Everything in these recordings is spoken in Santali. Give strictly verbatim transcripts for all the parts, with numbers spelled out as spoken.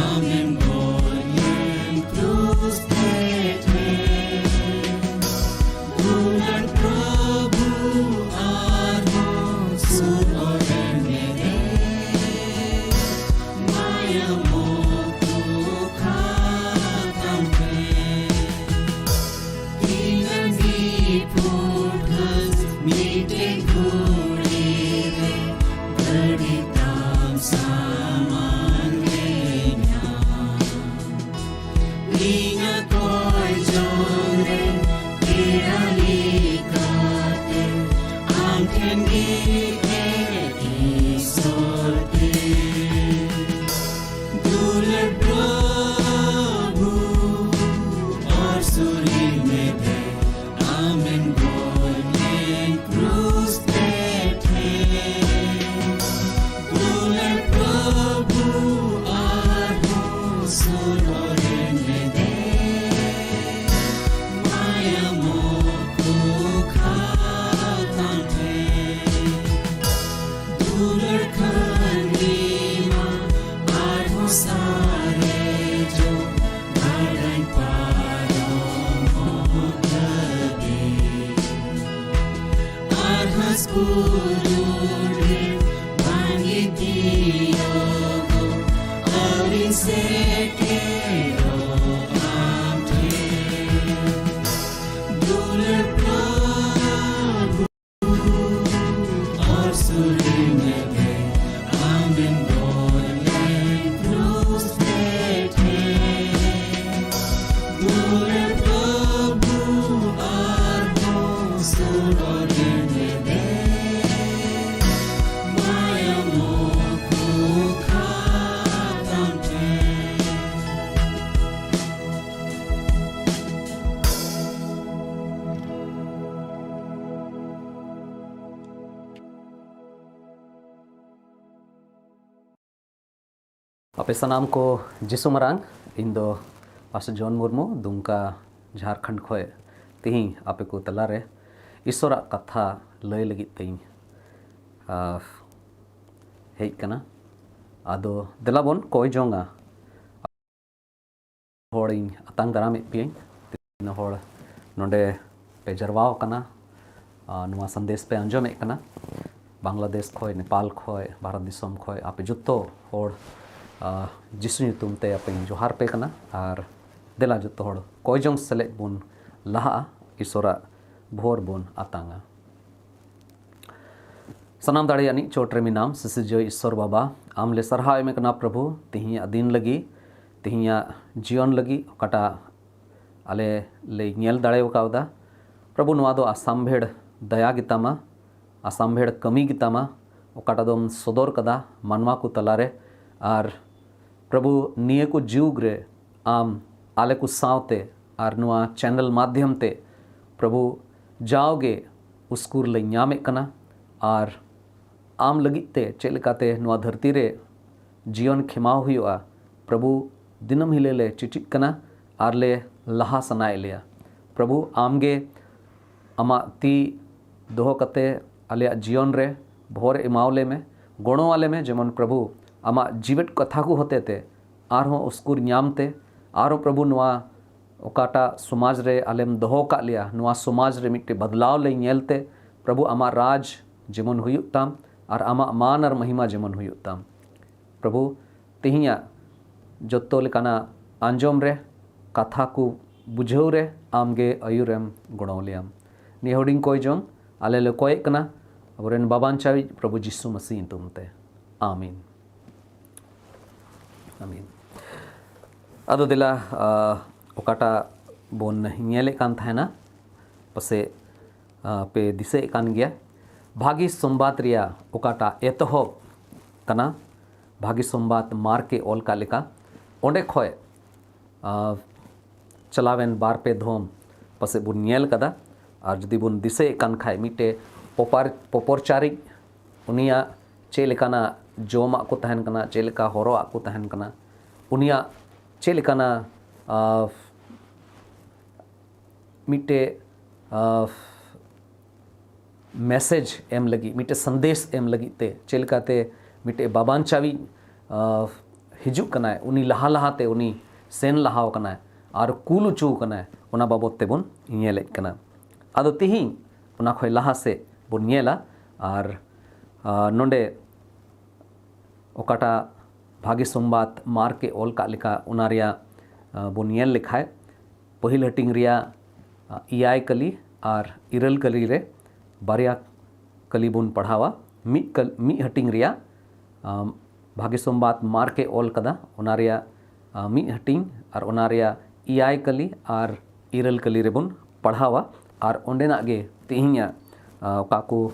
ᱟᱢᱮᱢ ᱜᱚᱡ ᱞᱮᱱ ᱠᱨᱩᱥ ᱛᱮ ᱴᱷᱮᱱ᱾ ᱫᱩᱞᱟᱹᱲ ᱯᱨᱚᱵᱷᱩ ᱟᱨᱦᱚᱸ ᱥᱩᱨ ᱚᱨ ᱮᱱ ᱢᱮ᱾ ᱢᱟᱭᱟᱢ ᱚᱠᱛᱚ ᱠᱷᱟᱛᱟᱢ ᱴᱷᱮᱱ᱾ ᱛᱤᱱᱟᱹᱜ ᱱᱤᱯᱷᱩᱴ ᱜᱷᱟᱥ ᱢᱤᱫᱴᱮᱱ ᱜᱷᱩᱲᱤ ᱨᱮ ᱜᱟᱹᱰᱤ ᱛᱟᱢ ᱥᱟᱢᱟᱝ ᱨᱮ ᱧᱟᱢ᱾ ᱤᱧᱟᱹᱜ ᱠᱚᱭ ᱡᱚᱝ ᱨᱮ ᱯᱮᱲᱟ ᱞᱮᱠᱟᱛᱮ ᱟᱢ ᱴᱷᱮᱱ ᱜᱮ ᱤᱥᱚᱨ ᱛᱮ᱾ ᱫᱩᱞᱟᱹᱲ ᱯᱨᱚᱵᱷᱩ ᱚᱨ ᱥᱩᱨᱤ ᱢᱮ ᱫᱮ, ᱟᱢᱮᱢ ᱜᱚᱡ ᱞᱮᱱ ᱠᱨᱩᱥ ᱛᱮ ᱴᱷᱮᱱ᱾ ᱫᱩᱞᱟᱹᱲ ᱯᱨᱚᱵᱷᱩ ᱟᱨᱦᱚᱸ ᱥᱩᱨ ᱚᱨ ᱢᱮ ᱫᱮ, ᱢᱟᱭᱟᱢ ᱠᱚ ᱠᱷᱟᱛᱟᱢ ᱴᱷᱮᱱ᱾ ᱫᱩᱞᱟᱹᱲ ᱠᱷᱟᱹᱱᱤ ᱢᱟ ᱟᱨᱦᱚᱸ ᱥᱟᱨᱮᱡᱚᱜ ᱜᱟᱰᱟᱧ ᱯᱟᱨᱚᱢᱚᱜ ᱫᱷᱟᱹᱵᱤᱡ᱾ ᱟᱨ ᱦᱟᱸᱥ ᱵᱩᱨᱩ ᱨᱮ ᱵᱟᱝ ᱜᱮ ᱛᱤᱭᱳᱜᱚᱜ, ᱟᱹᱣᱨᱤᱧ ᱥᱮᱴᱮᱨᱚᱜ ᱟᱢ ᱴᱷᱮᱱ᱾ ᱫᱩᱞᱟᱹᱲ ᱯᱨᱚᱵᱷᱩ ᱚᱨ ᱥᱩᱨᱤ ᱢᱮ ᱫᱮ, ᱟᱢᱮᱢ ᱜᱚᱡ ᱞᱮᱱ ᱠᱨᱩᱥ ᱛᱮ ᱴᱷᱮᱱ᱾ ᱫᱩᱞᱟᱹᱲ ᱯᱨᱚᱵᱷᱩ ᱟᱨᱦᱚᱸ ᱥᱩᱨ ᱚᱨ ᱢᱮ ᱫᱮ, ᱢᱟᱭᱟᱢ ᱠᱚ ᱠᱷᱟᱛᱟᱢ ᱴᱷᱮᱱ᱾ ᱟᱯᱮ ᱥᱟᱱᱟᱢ ᱠᱚ ᱡᱤᱥᱩ ᱢᱟᱨᱟᱝ, ᱤᱧ ᱫᱚ ᱯᱟᱥᱴᱚᱨ ᱡᱚᱱ ᱢᱩᱨᱢᱩ, ᱫᱩᱢᱠᱟ, ᱡᱷᱟᱨᱠᱷᱚᱸᱰ ᱠᱷᱚᱱ ᱛᱤᱦᱤᱧ ᱟᱯᱮ ᱠᱚ ᱛᱟᱞᱟᱨᱮ ᱤᱥᱚᱨᱟᱜ ᱠᱟᱛᱷᱟ ᱞᱟᱹᱭ ᱞᱟᱹᱜᱤᱫ ᱛᱤᱧ, ᱟᱦ, ᱦᱮᱡ ᱠᱟᱱᱟ᱾ ᱟᱫᱚ ᱫᱮᱞᱟ ᱵᱚᱱ ᱠᱚᱭ ᱡᱚᱝᱟ᱾ ᱦᱚᱲᱤᱧ ᱟᱛᱟᱝ ᱫᱟᱨᱟᱢᱮᱫ ᱯᱮᱭᱟᱹᱧ, ᱛᱤᱱᱟᱹᱜ ᱦᱚᱲ ᱱᱚᱰᱮ ᱯᱮ ᱡᱟᱨᱣᱟ ᱟᱠᱟᱱᱟ, ᱟᱨ ᱱᱚᱣᱟ ᱥᱟᱸᱫᱮᱥ ᱯᱮ ᱟᱸᱡᱚᱢᱮᱫ ᱠᱟᱱᱟ᱾ ᱵᱟᱝᱞᱟᱫᱮᱥ ᱠᱷᱚᱱ, ᱱᱮᱯᱟᱞ ᱠᱷᱚᱱ, ᱵᱷᱟᱨᱚᱛ ᱫᱤᱥᱚᱢ ᱠᱷᱚᱱ ᱟᱯᱮ ᱡᱚᱛᱚ ᱦᱚᱲ, ᱟᱨ ᱡᱤᱥᱩ ᱧᱩᱛᱩᱢ ᱛᱮ ᱟᱯᱮᱧ ᱡᱚᱦᱟᱨ ᱯᱮ ᱠᱟᱱᱟ᱾ ᱟᱨ ᱫᱮᱞᱟ ᱡᱚᱛᱚ ᱦᱚᱲ ᱠᱚᱭ ᱡᱚᱝ ᱥᱮᱞᱮᱫ ᱵᱚᱱ ᱞᱟᱦᱟᱜᱼᱟ, ᱤᱥᱚᱨᱟᱜ ᱵᱷᱳᱨ ᱵᱚᱱ ᱟᱛᱟᱝᱟ᱾ ᱥᱟᱱᱟᱢ ᱫᱟᱲᱮᱭᱟᱱᱤᱡ ᱪᱚᱴ ᱨᱮ ᱢᱮᱱᱟᱢ, ᱥᱤᱥᱤᱨᱡᱟᱹᱣᱤᱡ ᱤᱥᱥᱚᱨ ᱵᱟᱵᱟ, ᱟᱢ ᱞᱮ ᱥᱟᱨᱦᱟᱣ ᱮᱢ ᱠᱟᱱᱟ ᱯᱨᱚᱵᱷᱩ, ᱛᱮᱦᱮᱧᱟᱜ ᱫᱤᱱ ᱞᱟᱹᱜᱤᱫ, ᱛᱮᱦᱮᱧᱟᱜ ᱡᱤᱭᱚᱱ ᱞᱟᱹᱜᱤᱫ, ᱚᱠᱟᱴᱟᱜ ᱟᱞᱮ ᱞᱮ ᱧᱮᱞ ᱫᱟᱲᱮ ᱟᱠᱟᱣᱫᱟ᱾ ᱯᱨᱚᱵᱷᱩ, ᱱᱚᱣᱟ ᱫᱚ ᱟᱥᱟᱢᱵᱷᱮᱲ ᱫᱟᱭᱟ ᱜᱮᱛᱟᱢᱟ, ᱟᱥᱟᱢᱵᱷᱮᱲ ᱠᱟᱹᱢᱤ ᱜᱮᱛᱟᱢᱟ, ᱚᱠᱟᱴᱟᱜ ᱫᱚᱢ ᱥᱚᱫᱚᱨ ᱠᱟᱫᱟ ᱢᱟᱱᱣᱟ ᱠᱚ ᱛᱟᱞᱟᱨᱮ᱾ ᱟᱨ ᱯᱨᱚᱵᱷᱩ, ᱱᱤᱭᱟᱹ ᱠᱚ ᱡᱩᱜᱽ ᱨᱮ ᱟᱢ ᱟᱞᱮ ᱠᱚ ᱥᱟᱶᱛᱮ ᱟᱨ ᱱᱚᱣᱟ ᱪᱮᱱᱮᱞ ᱢᱟᱫᱽᱫᱷᱚᱢ ᱛᱮ ᱯᱨᱚᱵᱷᱩ ᱡᱟᱣᱜᱮ ᱩᱥᱠᱩᱨ ᱞᱮ ᱧᱟᱢᱮᱫ ᱠᱟᱱᱟ᱾ ᱟᱨ ᱟᱢ ᱞᱟᱹᱜᱤᱫ ᱛᱮ ᱪᱮᱫ ᱞᱮᱠᱟᱛᱮ ᱱᱚᱣᱟ ᱫᱷᱟᱹᱨᱛᱤ ᱨᱮ ᱡᱤᱭᱚᱱ ᱠᱷᱮᱢᱟᱣ ᱦᱩᱭᱩᱜᱼᱟ, ᱯᱨᱚᱵᱷᱩ, ᱫᱤᱱᱟᱹᱢ ᱦᱤᱞᱳᱜ ᱞᱮ ᱪᱮᱪᱮᱫ ᱠᱟᱱᱟ ᱟᱨ ᱞᱮ ᱞᱟᱦᱟ ᱥᱟᱱᱟᱭᱮᱫ ᱞᱮᱭᱟ᱾ ᱯᱨᱚᱵᱷᱩ, ᱟᱢᱜᱮ ᱟᱢᱟᱜ ᱛᱤ ᱫᱚᱦᱚ ᱠᱟᱛᱮ ᱟᱞᱮᱭᱟᱜ ᱡᱤᱭᱚᱱ ᱨᱮ ᱵᱷᱚᱨ ᱮᱢᱟᱣ ᱞᱮ ᱢᱮ, ᱜᱚᱲᱚ ᱟᱞᱮ ᱢᱮ, ᱡᱮᱢᱚᱱ ᱯᱨᱚᱵᱷᱩ, ᱟᱢᱟᱜ ᱡᱤᱣᱮᱫ ᱠᱟᱛᱷᱟ ᱠᱚ ᱦᱚᱛᱮ ᱛᱮ ᱟᱨᱦᱚᱸ ᱩᱥᱠᱩᱨ ᱧᱟᱢ ᱛᱮ, ᱟᱨᱦᱚᱸ ᱯᱨᱚᱵᱷᱩ, ᱱᱚᱣᱟ ᱚᱠᱟᱴᱟᱜ ᱥᱚᱢᱟᱡᱽ ᱨᱮ ᱟᱞᱮᱢ ᱫᱚᱦᱚ ᱠᱟᱜ ᱞᱮᱭᱟ, ᱱᱚᱣᱟ ᱥᱚᱢᱟᱡᱽ ᱨᱮ ᱢᱤᱫᱴᱮᱡ ᱵᱟᱫᱞᱟᱣ ᱞᱮ ᱧᱮᱞ ᱛᱮ, ᱯᱨᱚᱵᱷᱩ, ᱟᱢᱟᱜ ᱨᱟᱡᱽ ᱡᱮᱢᱚᱱ ᱦᱩᱭᱩᱜ ᱛᱟᱢ ᱟᱨ ᱟᱢᱟᱜ ᱢᱟᱱ ᱟᱨ ᱢᱚᱦᱤᱢᱟ ᱡᱮᱢᱚᱱ ᱦᱩᱭᱩᱜ ᱛᱟᱢ᱾ ᱯᱨᱚᱵᱷᱩ, ᱛᱮᱦᱮᱧᱟᱜ ᱡᱚᱛᱚ ᱞᱮᱠᱟᱱᱟᱜ ᱟᱸᱡᱚᱢ ᱨᱮ, ᱠᱟᱛᱷᱟ ᱠᱚ ᱵᱩᱡᱷᱟᱹᱣ ᱨᱮ ᱟᱢᱜᱮ ᱟᱹᱭᱩᱨᱮᱢ ᱜᱚᱲᱚ ᱞᱮᱭᱟᱢ᱾ ᱱᱤᱭᱟᱹ ᱦᱩᱰᱤᱧ ᱠᱚᱭ ᱡᱚᱝ ᱟᱞᱮ ᱞᱮ ᱠᱚᱭᱮᱜ ᱠᱟᱱᱟ ᱟᱵᱚᱨᱮᱱ ᱵᱟᱵᱟᱧᱪᱟᱣᱤᱡ ᱯᱨᱚᱵᱷᱩ ᱡᱤᱥᱩ ᱢᱟᱹᱥᱤ ᱧᱩᱛᱩᱢ ᱛᱮ᱾ ᱟᱢᱤᱱ᱾ ᱟᱢᱤᱱ᱾ ᱟᱫᱚ ᱫᱮᱞᱟ, ᱟ, ᱚᱠᱟᱴᱟᱜ ᱵᱚᱱ ᱧᱮᱞᱮᱫ ᱠᱟᱱ ᱛᱟᱦᱮᱱᱟ, ᱯᱟᱥᱮᱡ, ᱟ, ᱯᱮ ᱫᱤᱥᱟᱹᱭᱮᱫ ᱠᱟᱱ ᱜᱮᱭᱟ, ᱵᱷᱟᱹᱜᱤ ᱥᱚᱢᱵᱟᱫ ᱨᱮᱭᱟᱜ ᱚᱠᱟᱴᱟᱜ ᱮᱛᱚᱦᱚᱵ ᱠᱟᱱᱟ, ᱵᱷᱟᱹᱜᱤ ᱥᱚᱢᱵᱟᱫ ᱢᱟᱨᱠ ᱮ ᱚᱞ ᱠᱟᱜ ᱞᱮᱠᱟ, ᱚᱸᱰᱮ ᱠᱷᱚᱡ, ᱟ, ᱪᱟᱞᱟᱣᱮᱱ ᱵᱟᱨ ᱯᱮ ᱫᱷᱚᱢ ᱯᱟᱥᱮᱡ ᱵᱚᱱ ᱧᱮᱞ ᱠᱟᱫᱟ᱾ ᱟᱨ ᱡᱩᱫᱤ ᱵᱚᱱ ᱫᱤᱥᱟᱹᱭᱮᱫ ᱠᱟᱱ ᱠᱷᱟᱡ, ᱢᱤᱫᱴᱮᱡ ᱯᱚᱯᱟᱨ-, ᱯᱚᱯᱚᱨᱪᱟᱨᱤᱡ, ᱩᱱᱤᱭᱟᱜ ᱪᱮᱫ ᱞᱮᱠᱟᱱᱟᱜ ᱡᱚᱢᱟᱜ ᱠᱚ ᱛᱟᱦᱮᱱ ᱠᱟᱱᱟ, ᱪᱮᱫ ᱞᱮᱠᱟ ᱦᱚᱨᱚᱜ ᱟᱜ ᱠᱚ ᱛᱟᱦᱮᱱ ᱠᱟᱱᱟ, ᱩᱱᱤᱭᱟᱜ ᱪᱮᱫ ᱞᱮᱠᱟᱱᱟᱜ, ᱟ, ᱢᱤᱫᱴᱮᱡ, ᱟ, ᱢᱮᱥᱮᱡᱽ ᱮᱢ ᱞᱟᱹᱜᱤᱫ, ᱢᱤᱫᱴᱮᱡ ᱥᱟᱸᱫᱮᱥ ᱮᱢ ᱞᱟᱹᱜᱤᱫ ᱛᱮ, ᱪᱮᱫ ᱞᱮᱠᱟᱛᱮ ᱢᱤᱫᱴᱮᱡ ᱵᱟᱵᱟᱧᱪᱟᱣᱤᱡ ᱟᱨ ᱦᱤᱡᱩᱜ ᱠᱟᱱᱟᱭ, ᱩᱱᱤ ᱞᱟᱦᱟ ᱞᱟᱦᱟᱛᱮ ᱩᱱᱤ ᱥᱮᱱ ᱞᱟᱦᱟᱣ ᱠᱟᱱᱟᱭ ᱟᱨ ᱠᱩᱞ ᱦᱚᱪᱚ ᱠᱟᱱᱟᱭ, ᱚᱱᱟ ᱵᱟᱵᱚᱫ ᱛᱮᱵᱚᱱ ᱧᱮᱞᱮᱫ ᱠᱟᱱᱟ᱾ ᱟᱫᱚ ᱛᱤᱦᱤᱧ ᱚᱱᱟ ᱠᱷᱚᱱ ᱞᱟᱦᱟ ᱥᱮᱫ ᱵᱚᱱ ᱧᱮᱞᱟ᱾ ᱟᱨ ᱟᱨ ᱱᱚᱰᱮ ᱚᱠᱟᱴᱟᱜ ᱵᱷᱟᱜᱮ ᱥᱚᱢᱵᱟᱫ ᱢᱟᱨᱠ ᱮ ᱚᱞ ᱠᱟᱜ ᱞᱮᱠᱟ, ᱚᱱᱟ ᱨᱮᱭᱟᱜ ᱟᱨ ᱵᱚᱱ ᱧᱮᱞ ᱞᱮᱠᱷᱟᱡ, ᱯᱟᱹᱦᱤᱞ ᱦᱟᱹᱴᱤᱧ ᱨᱮᱭᱟᱜ ᱟᱨ ᱮᱭᱟᱭ ᱠᱟᱹᱞᱤ ᱟᱨ ᱤᱨᱟᱹᱞ ᱠᱟᱹᱞᱤ ᱨᱮ ᱵᱟᱨᱭᱟ ᱠᱟᱹᱞᱤ ᱵᱚᱱ ᱯᱟᱲᱦᱟᱣᱟ᱾ ᱢᱤᱫ ᱠᱟᱹᱞ-, ᱢᱤᱫ ᱦᱟᱹᱴᱤᱧ ᱨᱮᱭᱟᱜ ᱟᱨ ᱵᱷᱟᱜᱮ ᱥᱚᱢᱵᱟᱫ ᱢᱟᱨᱠ ᱮ ᱚᱞ ᱠᱟᱫᱟ, ᱚᱱᱟ ᱨᱮᱭᱟᱜ ᱟᱨ ᱢᱤᱫ ᱦᱟᱹᱴᱤᱧ ᱟᱨ ᱚᱱᱟ ᱨᱮᱭᱟᱜ ᱮᱭᱟᱭ ᱠᱟᱹᱞᱤ ᱟᱨ ᱤᱨᱟᱹᱞ ᱠᱟᱹᱞᱤ ᱨᱮᱵᱚᱱ ᱯᱟᱲᱦᱟᱣᱟ᱾ ᱟᱨ ᱚᱸᱰᱮᱱᱟᱜ ᱜᱮ ᱛᱮᱦᱮᱧᱟᱜ ᱟᱨ ᱚᱠᱟ ᱠᱚ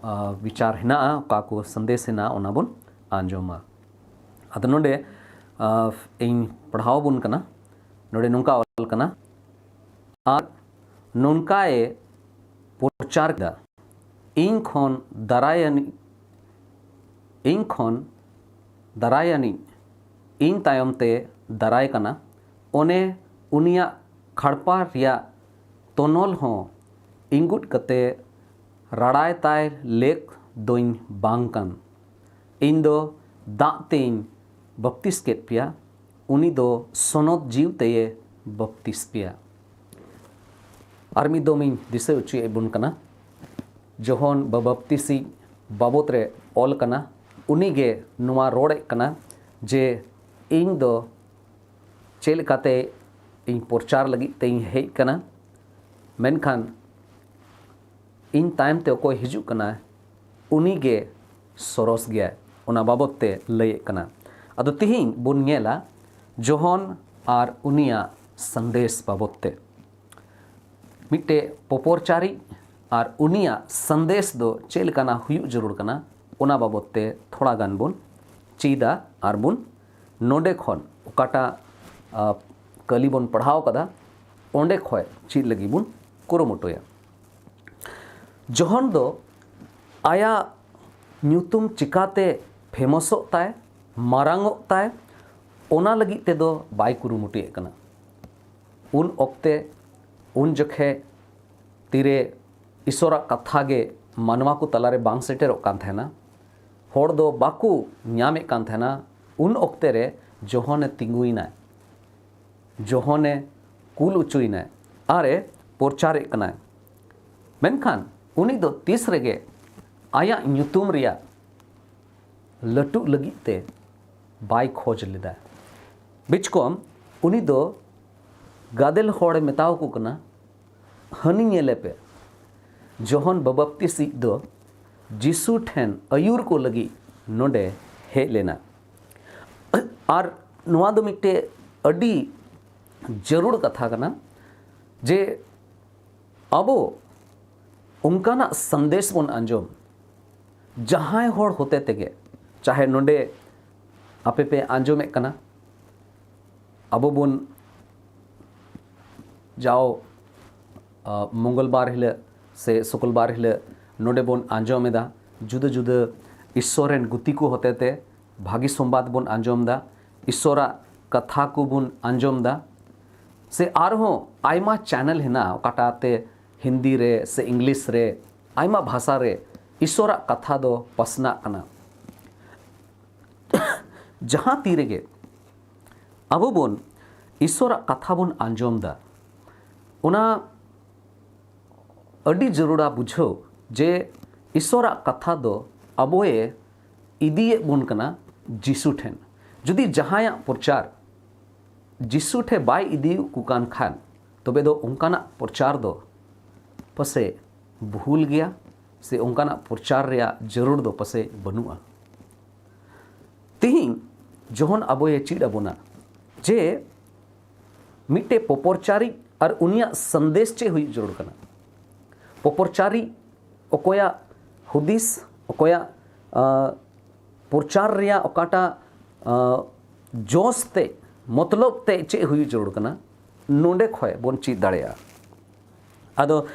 ᱟᱨ ᱵᱤᱪᱟᱨ ᱦᱮᱱᱟᱜᱼᱟ, ᱚᱠᱟ ᱠᱚ ᱥᱟᱸᱫᱮᱥ ᱦᱮᱱᱟᱜᱼᱟ, ᱚᱱᱟ ᱵᱚᱱ ᱟᱸᱡᱚᱢᱟ᱾ ᱟᱫᱚ ᱱᱚᱰᱮ ᱟᱨ ᱤᱧ ᱯᱟᱲᱦᱟᱣ ᱟᱵᱚᱱ ᱠᱟᱱᱟ᱾ ᱱᱚᱰᱮ ᱱᱚᱝᱠᱟ ᱚᱞ ᱠᱟᱱᱟ, ᱟᱨ ᱱᱚᱝᱠᱟᱭ ᱯᱨᱚᱪᱟᱨ ᱠᱮᱫᱟ, ᱤᱧ ᱠᱷᱚᱱ ᱫᱟᱨᱟᱭᱟᱱᱤᱡ, ᱤᱧ ᱠᱷᱚᱱ ᱫᱟᱨᱟᱭᱟᱱᱤᱡ, ᱤᱧ ᱛᱟᱭᱚᱢ ᱛᱮ ᱫᱟᱨᱟᱭ ᱠᱟᱱᱟ, ᱚᱱᱮ ᱩᱱᱤᱭᱟᱜ ᱠᱷᱟᱲᱯᱟ ᱨᱮᱭᱟᱜ ᱛᱚᱱᱚᱞ ᱦᱚᱸ ᱤᱸᱜᱩᱫ ᱠᱟᱛᱮ ᱨᱟᱲᱟᱭ ᱛᱟᱭ ᱞᱮᱠ ᱫᱚᱧ ᱵᱟᱝ ᱠᱟᱱ᱾ ᱤᱧ ᱫᱚ ᱫᱟᱜ ᱛᱮᱧ ᱵᱟᱯᱛᱤᱥ ᱠᱮᱫ ᱯᱮᱭᱟ, ᱩᱱᱤ ᱫᱚ ᱥᱚᱱᱚᱛ ᱡᱤᱣ ᱛᱮᱭᱮ ᱵᱟᱯᱛᱤᱥ ᱯᱮᱭᱟ᱾ ᱟᱨ ᱢᱤᱫ ᱫᱚᱢ ᱤᱧ ᱫᱤᱥᱟᱹ ᱦᱚᱪᱚᱭᱮᱫ ᱵᱚᱱ ᱠᱟᱱᱟ, ᱡᱚᱦᱚᱱ ᱵᱟᱵᱟᱯᱛᱤᱥᱤᱡ ᱵᱟᱵᱚᱛ ᱨᱮ ᱚᱞ ᱠᱟᱱᱟ, ᱩᱱᱤ ᱜᱮ ᱱᱚᱣᱟ ᱨᱚᱲᱮᱫ ᱠᱟᱱᱟ ᱡᱮ ᱤᱧ ᱫᱚ ᱪᱮᱫ ᱞᱮᱠᱟᱛᱮ ᱤᱧ ᱯᱨᱚᱪᱟᱨ ᱞᱟᱹᱜᱤᱫ ᱛᱮᱧ ᱦᱮᱡ ᱠᱟᱱᱟ, ᱢᱮᱱᱠᱷᱟᱱ ᱤᱧ ᱛᱟᱭᱚᱢ ᱛᱮ ᱚᱠᱚᱭ ᱦᱤᱡᱩᱜ ᱠᱟᱱᱟᱭ, ᱩᱱᱤ ᱜᱮ ᱥᱚᱨᱚᱥ ᱜᱮᱭᱟᱭ, ᱚᱱᱟ ᱵᱟᱵᱚᱛ ᱛᱮ ᱞᱟᱹᱭᱮᱫ ᱠᱟᱱᱟ᱾ ᱟᱫᱚ ᱛᱤᱦᱤᱧ ᱵᱚᱱ ᱧᱮᱞᱟ ᱡᱚᱦᱚᱱ ᱟᱨ ᱩᱱᱤᱭᱟᱜ ᱥᱟᱸᱫᱮᱥ ᱵᱟᱵᱚᱛ ᱛᱮ᱾ ᱢᱤᱫᱴᱮᱡ ᱯᱚᱯᱚᱨᱪᱟᱨᱤᱡ ᱟᱨ ᱩᱱᱤᱭᱟᱜ ᱥᱟᱸᱫᱮᱥ ᱫᱚ ᱪᱮᱫ ᱞᱮᱠᱟᱱᱟᱜ ᱦᱩᱭᱩᱜ ᱡᱟᱹᱨᱩᱲ ᱠᱟᱱᱟ, ᱚᱱᱟ ᱵᱟᱵᱚᱛ ᱛᱮ ᱛᱷᱚᱲᱟ ᱜᱟᱱ ᱵᱚᱱ ᱪᱮᱫᱟ ᱟᱨ ᱵᱚᱱ ᱱᱚᱰᱮ ᱠᱷᱚᱱ ᱚᱠᱟᱴᱟᱜ ᱟᱨ ᱠᱟᱹᱞᱤ ᱵᱚᱱ ᱯᱟᱲᱦᱟᱣ ᱠᱟᱫᱟ, ᱚᱸᱰᱮ ᱠᱷᱚᱱ ᱪᱮᱫ ᱞᱟᱹᱜᱤᱫ ᱵᱚᱱ ᱠᱩᱨᱩᱢᱩᱴᱩᱭᱟ᱾ ᱡᱚᱦᱚᱱ ᱫᱚ ᱟᱭᱟᱜ ᱧᱩᱛᱩᱢ ᱪᱤᱠᱟᱛᱮ ᱯᱷᱮᱢᱚᱥᱚᱜ ᱛᱟᱭ, ᱢᱟᱨᱟᱝᱚᱜ ᱛᱟᱭ, ᱚᱱᱟ ᱞᱟᱹᱜᱤᱫ ᱛᱮᱫᱚ ᱵᱟᱭ ᱠᱩᱨᱩᱢᱩᱴᱩᱭᱮᱫ ᱠᱟᱱᱟ᱾ ᱩᱱ ᱚᱠᱛᱮ, ᱩᱱ ᱡᱚᱠᱷᱮᱡ ᱛᱤᱨᱮ ᱤᱥᱚᱨᱟᱜ ᱠᱟᱛᱷᱟ ᱜᱮ ᱢᱟᱱᱣᱟ ᱠᱚ ᱛᱟᱞᱟᱨᱮ ᱵᱟᱝ ᱥᱮᱴᱮᱨᱚᱜ ᱠᱟᱱ ᱛᱟᱦᱮᱱᱟ, ᱦᱚᱲ ᱫᱚ ᱵᱟᱠᱚ ᱧᱟᱢᱮᱫ ᱠᱟᱱ ᱛᱟᱦᱮᱱᱟ ᱩᱱ ᱚᱠᱛᱮ ᱨᱮ ᱡᱚᱦᱚᱱᱮ ᱛᱤᱸᱜᱩᱭᱮᱱᱟᱭ, ᱡᱚᱦᱚᱱᱮ ᱠᱩᱞ ᱚᱪᱚᱭᱮᱱᱟᱭ ᱟᱨᱮ ᱯᱨᱚᱪᱟᱨᱮᱫ ᱠᱟᱱᱟᱭ᱾ ᱢᱮᱱᱠᱷᱟᱱ ᱩᱱᱤ ᱫᱚ ᱛᱤᱥ ᱨᱮᱜᱮ ᱟᱭᱟᱜ ᱧᱩᱛᱩᱢ ᱨᱮᱭᱟᱜ ᱞᱟᱹᱴᱩᱜ ᱞᱟᱹᱜᱤᱫ ᱛᱮ ᱵᱟᱭ ᱠᱷᱚᱡᱽ ᱞᱮᱫᱟ᱾ ᱵᱤᱪᱠᱚᱢ ᱩᱱᱤ ᱫᱚ ᱜᱟᱫᱮᱞ ᱦᱚᱲᱮ ᱢᱮᱛᱟᱣᱟᱠᱚ ᱠᱟᱱᱟ, ᱦᱟᱹᱱᱤ ᱧᱮᱞᱮ ᱯᱮ, ᱡᱚᱦᱚᱱ ᱵᱟᱵᱟᱯᱛᱤᱥᱤᱡ ᱫᱚ ᱡᱤᱥᱩ ᱴᱷᱮᱱ ᱟᱹᱭᱩᱨ ᱠᱚ ᱞᱟᱹᱜᱤᱫ ᱱᱚᱰᱮ ᱦᱮᱡ ᱞᱮᱱᱟ᱾ ᱟᱨ ᱱᱚᱣᱟ ᱫᱚ ᱢᱤᱫᱴᱮᱡ ᱟᱹᱰᱤ ᱡᱟᱹᱨᱩᱲ ᱠᱟᱛᱷᱟ ᱠᱟᱱᱟ ᱡᱮ ᱟᱵᱚ ᱚᱱᱠᱟᱱᱟᱜ ᱥᱟᱸᱫᱮᱥ ᱵᱚᱱ ᱟᱸᱡᱚᱢ, ᱡᱟᱦᱟᱸᱭ ᱦᱚᱲ ᱦᱚᱛᱮ ᱛᱮᱜᱮ, ᱪᱟᱦᱮ ᱱᱚᱰᱮ ᱟᱯᱮ ᱯᱮ ᱟᱸᱡᱚᱢᱮᱫ ᱠᱟᱱᱟ, ᱟᱵᱚ ᱵᱚᱱ ᱡᱟᱣ ᱟ, ᱢᱚᱝᱜᱚᱞᱵᱟᱨ ᱦᱤᱞᱳᱜ ᱥᱮ ᱥᱩᱠᱚᱞᱵᱟᱨ ᱦᱤᱞᱳᱜ ᱱᱚᱰᱮ ᱵᱚᱱ ᱟᱸᱡᱚᱢ ᱮᱫᱟ, ᱡᱩᱫᱟᱹ ᱡᱩᱫᱟᱹ ᱤᱥᱥᱚᱨ ᱨᱮᱱ ᱜᱩᱛᱤ ᱠᱚ ᱦᱚᱛᱮ ᱛᱮ ᱵᱷᱟᱹᱜᱤ ᱥᱚᱢᱵᱟᱫ ᱵᱚᱱ ᱟᱸᱡᱚᱢ ᱮᱫᱟ, ᱤᱥᱥᱚᱨᱟᱜ ᱠᱟᱛᱷᱟ ᱠᱚᱵᱚᱱ ᱟᱸᱡᱚᱢ ᱮᱫᱟ, ᱥᱮ ᱟᱨᱦᱚᱸ ᱟᱭᱢᱟ ᱪᱮᱱᱮᱞ ᱦᱮᱱᱟᱜᱼᱟ, ᱚᱠᱟᱴᱟᱜ ᱛᱮ ᱦᱤᱱᱫᱤ ᱨᱮ ᱥᱮ ᱤᱝᱞᱤᱥ ᱨᱮ ᱟᱭᱢᱟ ᱵᱷᱟᱥᱟ ᱨᱮ ᱤᱥᱥᱚᱨᱟᱜ ᱠᱟᱛᱷᱟ ᱫᱚ ᱯᱟᱥᱱᱟᱜ ᱠᱟᱱᱟ᱾ ᱡᱟᱦᱟᱸ ᱛᱤ ᱨᱮᱜᱮ ᱟᱵᱚ ᱵᱚᱱ ᱤᱥᱥᱚᱨᱟᱜ ᱠᱟᱛᱷᱟ ᱵᱚᱱ ᱟᱸᱡᱚᱢ ᱮᱫᱟ, ᱚᱱᱟ ᱟᱹᱰᱤ ᱡᱟᱹᱨᱩᱲᱟ ᱵᱩᱡᱷᱟᱹᱣ ᱡᱮ ᱤᱥᱥᱚᱨᱟᱜ ᱠᱟᱛᱷᱟ ᱫᱚ ᱟᱵᱚᱭᱮ ᱤᱫᱤᱭᱮᱫ ᱵᱚᱱ ᱠᱟᱱᱟ ᱡᱤᱥᱩ ᱴᱷᱮᱱ᱾ ᱡᱩᱫᱤ ᱡᱟᱦᱟᱸᱭᱟᱜ ᱯᱨᱚᱪᱟᱨ ᱡᱤᱥᱩ ᱴᱷᱮᱱ ᱵᱟᱭ ᱤᱫᱤᱭᱮᱫ ᱠᱚ ᱠᱟᱱ ᱠᱷᱟᱱ, ᱛᱚᱵᱮ ᱫᱚ ᱚᱱᱠᱟᱱᱟᱜ ᱯᱨᱚᱪᱟᱨ ᱫᱚ ᱯᱟᱥᱮᱡ ᱵᱷᱩᱞ ᱜᱮᱭᱟ, ᱥᱮ ᱚᱱᱠᱟᱱᱟᱜ ᱯᱨᱚᱪᱟᱨ ᱨᱮᱭᱟᱜ ᱡᱟᱹᱨᱩᱲ ᱫᱚ ᱯᱟᱥᱮᱡ ᱵᱟᱹᱱᱩᱜᱼᱟ᱾ ᱛᱤᱦᱤᱧ ᱡᱚᱦᱚᱱ ᱟᱵᱚᱭᱮ ᱪᱮᱫ ᱟᱵᱚᱱᱟ ᱡᱮ ᱢᱤᱫᱴᱮᱡ ᱯᱚᱯᱚᱨᱪᱟᱨᱤᱡ ᱟᱨ ᱩᱱᱤᱭᱟᱜ ᱥᱟᱸᱫᱮᱥ ᱪᱮᱫ ᱦᱩᱭᱩᱜ ᱡᱟᱹᱨᱩᱲ ᱠᱟᱱᱟ᱾ ᱯᱚᱯᱚᱨᱪᱟᱨᱤᱡ ᱚᱠᱚᱭᱟᱜ ᱦᱩᱫᱤᱥ, ᱚᱠᱚᱭᱟᱜ, ᱟ, ᱯᱨᱚᱪᱟᱨ ᱨᱮᱭᱟᱜ ᱚᱠᱟᱴᱟᱜ, ᱟ, ᱡᱚᱥ ᱛᱮ, ᱢᱚᱛᱞᱚᱵ ᱛᱮ ᱪᱮᱫ ᱦᱩᱭᱩᱜ ᱡᱟᱹᱨᱩᱲ ᱠᱟᱱᱟ, ᱱᱚᱰᱮ ᱠᱷᱚᱡ ᱵᱚᱱ ᱪᱮᱫ ᱫᱟᱲᱮᱭᱟᱜᱼᱟ᱾ ᱟᱫᱚ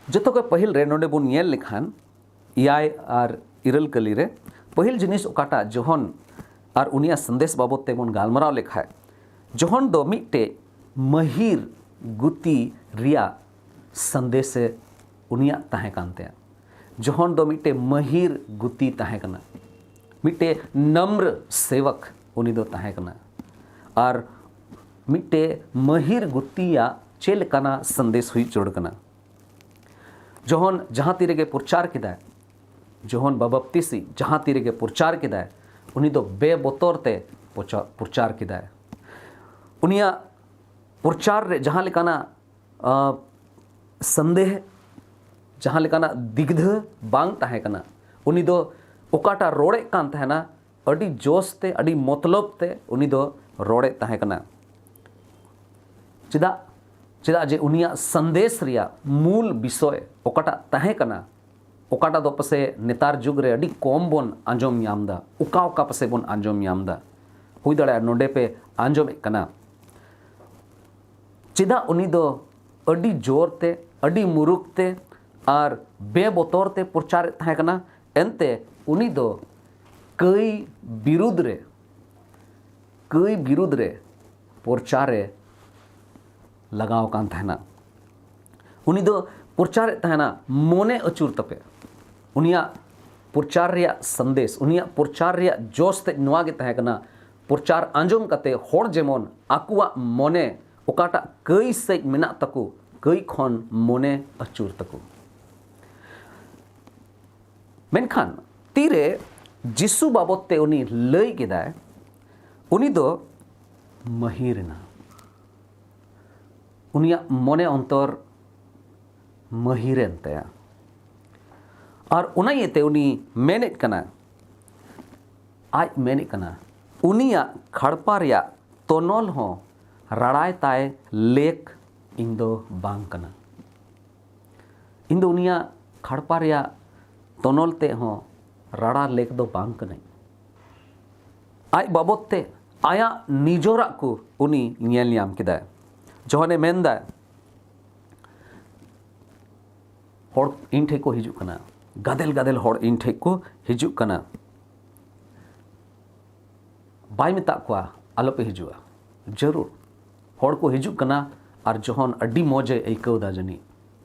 ᱡᱚᱛᱚ ᱠᱷᱚᱡ ᱯᱟᱹᱦᱤᱞ ᱨᱮ ᱱᱚᱰᱮ ᱵᱚᱱ ᱧᱮᱞ ᱞᱮᱠᱷᱟᱱ, ᱮᱭᱟᱭ ᱟᱨ ᱤᱨᱟᱹᱞ ᱠᱟᱹᱞᱤ ᱨᱮ ᱯᱟᱹᱦᱤᱞ ᱡᱤᱱᱤᱥ ᱚᱠᱟᱴᱟᱜ ᱡᱚᱦᱚᱱ ᱟᱨ ᱩᱱᱤᱭᱟᱜ ᱥᱟᱸᱫᱮᱥ ᱵᱟᱵᱚᱫ ᱛᱮᱵᱚᱱ ᱜᱟᱞᱢᱟᱨᱟᱣ ᱞᱮᱠᱷᱟᱡ, ᱡᱚᱦᱚᱱ ᱫᱚ ᱢᱤᱫᱴᱮᱡ ᱢᱟᱹᱦᱤᱨ ᱜᱩᱛᱤ ᱨᱮᱭᱟᱜ ᱥᱟᱸᱫᱮᱥᱮ ᱩᱱᱤᱭᱟᱜ ᱛᱟᱦᱮᱸ ᱠᱟᱱ ᱛᱟᱭᱟ᱾ ᱡᱚᱦᱚᱱ ᱫᱚ ᱢᱤᱫᱴᱮᱡ ᱢᱟᱹᱦᱤᱨ ᱜᱩᱛᱤ ᱛᱟᱦᱮᱸ ᱠᱟᱱᱟ᱾ ᱢᱤᱫᱴᱮᱡ ᱱᱚᱢᱨ ᱥᱮᱵᱚᱠ ᱩᱱᱤ ᱫᱚ ᱛᱟᱦᱮᱸ ᱠᱟᱱᱟ᱾ ᱟᱨ ᱢᱤᱫᱴᱮᱡ ᱢᱟᱹᱦᱤᱨ ᱜᱩᱛᱤᱭᱟᱜ ᱪᱮᱫ ᱞᱮᱠᱟᱱᱟᱜ ᱥᱟᱸᱫᱮᱥ ᱦᱩᱭ ᱡᱟᱹᱨᱩᱲ ᱠᱟᱱᱟ? ᱡᱚᱦᱚᱱ ᱡᱟᱦᱟᱸ ᱛᱤ ᱨᱮᱜᱮ ᱯᱨᱚᱪᱟᱨ ᱠᱮᱫᱟᱭ, ᱡᱚᱦᱚᱱ ᱵᱟᱵᱟᱯᱛᱤᱥᱤ ᱡᱟᱦᱟᱸ ᱛᱤ ᱨᱮᱜᱮ ᱯᱨᱚᱪᱟᱨ ᱠᱮᱫᱟᱭ, ᱩᱱᱤ ᱫᱚ ᱵᱮᱵᱚᱛᱚᱨ ᱛᱮ ᱯᱨᱚᱪᱟ- ᱯᱨᱚᱪᱟᱨ ᱠᱮᱫᱟᱭ᱾ ᱩᱱᱤᱭᱟᱜ ᱯᱨᱚᱪᱟᱨ ᱨᱮ ᱡᱟᱦᱟᱸ ᱞᱮᱠᱟᱱᱟᱜ ᱥᱟᱱᱫᱮᱦ, ᱡᱟᱦᱟᱸ ᱞᱮᱠᱟᱱᱟᱜ ᱫᱤᱜᱽᱫᱷᱟᱹ ᱵᱟᱝ ᱛᱟᱦᱮᱸ ᱠᱟᱱᱟ᱾ ᱩᱱᱤ ᱫᱚ ᱚᱠᱟᱴᱟᱜ ᱨᱚᱲᱮᱫ ᱠᱟᱱ ᱛᱟᱦᱮᱱᱟ, ᱟᱹᱰᱤ ᱡᱳᱥ ᱛᱮ, ᱟᱹᱰᱤ ᱢᱚᱛᱞᱚᱵ ᱛᱮ ᱩᱱᱤ ᱫᱚ ᱨᱚᱲᱮᱫ ᱛᱟᱦᱮᱸ ᱠᱟᱱᱟ᱾ ᱪᱮᱫᱟᱜ? ᱪᱮᱫᱟᱜ ᱡᱮ ᱩᱱᱤᱭᱟᱜ ᱥᱟᱸᱫᱮᱥ ᱨᱮᱭᱟᱜ ᱢᱩᱞ ᱵᱤᱥᱚᱭ ᱚᱠᱟᱴᱟᱜ ᱛᱟᱦᱮᱸ ᱠᱟᱱᱟ, ᱚᱠᱟᱴᱟᱜ ᱫᱚ ᱯᱟᱥᱮ ᱱᱮᱛᱟᱨ ᱡᱩᱜᱽ ᱨᱮ ᱟᱹᱰᱤ ᱠᱚᱢ ᱵᱚᱱ ᱟᱸᱡᱚᱢ ᱧᱟᱢ ᱮᱫᱟ, ᱚᱠᱟ ᱚᱠᱟ ᱯᱟᱥᱮ ᱵᱚᱱ ᱟᱸᱡᱚᱢ ᱧᱟᱢ ᱮᱫᱟ, ᱦᱩᱭ ᱫᱟᱲᱮᱭᱟᱜᱼᱟ ᱱᱚᱰᱮ ᱯᱮ ᱟᱸᱡᱚᱢᱮᱫ ᱠᱟᱱᱟ᱾ ᱪᱮᱫᱟᱜ ᱩᱱᱤ ᱫᱚ ᱟᱹᱰᱤ ᱡᱳᱨ ᱛᱮ, ᱟᱹᱰᱤ ᱢᱩᱨᱩᱠ ᱛᱮ ᱟᱨ ᱵᱮᱵᱚᱛᱚᱨ ᱛᱮ ᱯᱨᱚᱪᱟᱨᱮᱫ ᱛᱟᱦᱮᱸ ᱠᱟᱱᱟ? ᱮᱱᱛᱮ ᱩᱱᱤ ᱫᱚ ᱠᱟᱹᱭ ᱵᱤᱨᱩᱫᱽ ᱨᱮ, ᱠᱟᱹᱭ ᱵᱤᱨᱩᱫᱽ ᱨᱮ ᱯᱨᱚᱪᱟᱨᱮ ᱞᱟᱜᱟᱣ ᱟᱠᱟᱱ ᱛᱟᱦᱮᱱᱟ᱾ ᱩᱱᱤ ᱫᱚ ᱯᱨᱚᱪᱟᱨᱮᱫ ᱛᱟᱦᱮᱱᱟ, ᱢᱚᱱᱮ ᱟᱹᱪᱩᱨ ᱛᱟᱯᱮ᱾ ᱩᱱᱤᱭᱟᱜ ᱯᱨᱚᱪᱟᱨ ᱨᱮᱭᱟᱜ ᱥᱟᱸᱫᱮᱥ, ᱩᱱᱤᱭᱟᱜ ᱯᱨᱚᱪᱟᱨ ᱨᱮᱭᱟᱜ ᱡᱚᱥ ᱛᱮᱫ ᱱᱚᱣᱟ ᱜᱮ ᱛᱟᱦᱮᱸ ᱠᱟᱱᱟ, ᱯᱨᱚᱪᱟᱨ ᱟᱸᱡᱚᱢ ᱠᱟᱛᱮ ᱦᱚᱲ ᱡᱮᱢᱚᱱ ᱟᱠᱚᱣᱟᱜ ᱢᱚᱱᱮ ᱚᱠᱟᱴᱟᱜ ᱠᱟᱹᱭ ᱥᱮᱫ ᱢᱮᱱᱟᱜ ᱛᱟᱠᱚ, ᱠᱟᱹᱭ ᱠᱷᱚᱱ ᱢᱚᱱᱮ ᱟᱹᱪᱩᱨ ᱛᱟᱠᱚ᱾ ᱢᱮᱱᱠᱷᱟᱱ ᱛᱤᱨᱮ ᱡᱤᱥᱩ ᱵᱟᱵᱚᱫ ᱛᱮ ᱩᱱᱤ ᱞᱟᱹᱭ ᱠᱮᱫᱟᱭ, ᱩᱱᱤ ᱫᱚ ᱢᱟᱹᱦᱤᱨ ᱮᱱᱟ᱾ ᱩᱱᱤᱭᱟᱜ ᱢᱚᱱᱮ ᱚᱱᱛᱚᱨ ᱢᱟᱹᱦᱤᱨᱮᱱ ᱛᱟᱭᱟ᱾ ᱟᱨ ᱚᱱᱟ ᱤᱭᱟᱹᱛᱮ ᱩᱱᱤ ᱢᱮᱱᱮᱫ ᱠᱟᱱᱟ, ᱟᱡ ᱢᱮᱱᱮᱫ ᱠᱟᱱᱟ, ᱩᱱᱤᱭᱟᱜ ᱠᱷᱟᱲᱯᱟ ᱨᱮᱭᱟᱜ ᱛᱚᱱᱚᱞ ᱦᱚᱸ ᱨᱟᱲᱟᱭ ᱛᱟᱭ ᱞᱮᱠ ᱤᱧ ᱫᱚ ᱵᱟᱝ ᱠᱟᱱᱟ᱾ ᱤᱧ ᱫᱚ ᱩᱱᱤᱭᱟᱜ ᱠᱷᱟᱲᱯᱟ ᱨᱮᱭᱟᱜ ᱛᱚᱱᱚᱞ ᱛᱮ ᱦᱚᱸ ᱨᱟᱲᱟ ᱞᱮᱠ ᱫᱚ ᱵᱟᱝ ᱠᱟᱹᱱᱟᱹᱧ᱾ ᱟᱡ ᱵᱟᱵᱚᱫ ᱛᱮ ᱟᱭᱟᱜ ᱱᱤᱡᱚᱨᱟᱜ ᱠᱚ ᱩᱱᱤ ᱧᱮᱞ ᱧᱟᱢ ᱠᱮᱫᱟᱭ᱾ ᱡᱚᱠᱷᱚᱱᱮ ᱢᱮᱱᱫᱟ, ᱦᱚᱲ ᱤᱧ ᱴᱷᱮᱡ ᱠᱚ ᱦᱤᱡᱩᱜ ᱠᱟᱱᱟ, ᱜᱟᱫᱮᱞ ᱜᱟᱫᱮᱞ ᱦᱚᱲ ᱤᱧ ᱴᱷᱮᱡ ᱠᱚ ᱦᱤᱡᱩᱜ ᱠᱟᱱᱟ, ᱵᱟᱭ ᱢᱮᱛᱟᱜ ᱠᱚᱣᱟ ᱟᱞᱚᱯᱮ ᱦᱤᱡᱩᱜᱼᱟ᱾ ᱡᱟᱹᱨᱩᱲ ᱦᱚᱲ ᱠᱚ ᱦᱤᱡᱩᱜ ᱠᱟᱱᱟ᱾ ᱟᱨ ᱡᱚᱠᱷᱚᱱ ᱟᱹᱰᱤ ᱢᱚᱡᱽ ᱮ ᱟᱹᱭᱠᱟᱹᱣ ᱮᱫᱟ ᱡᱟᱹᱱᱤᱡ,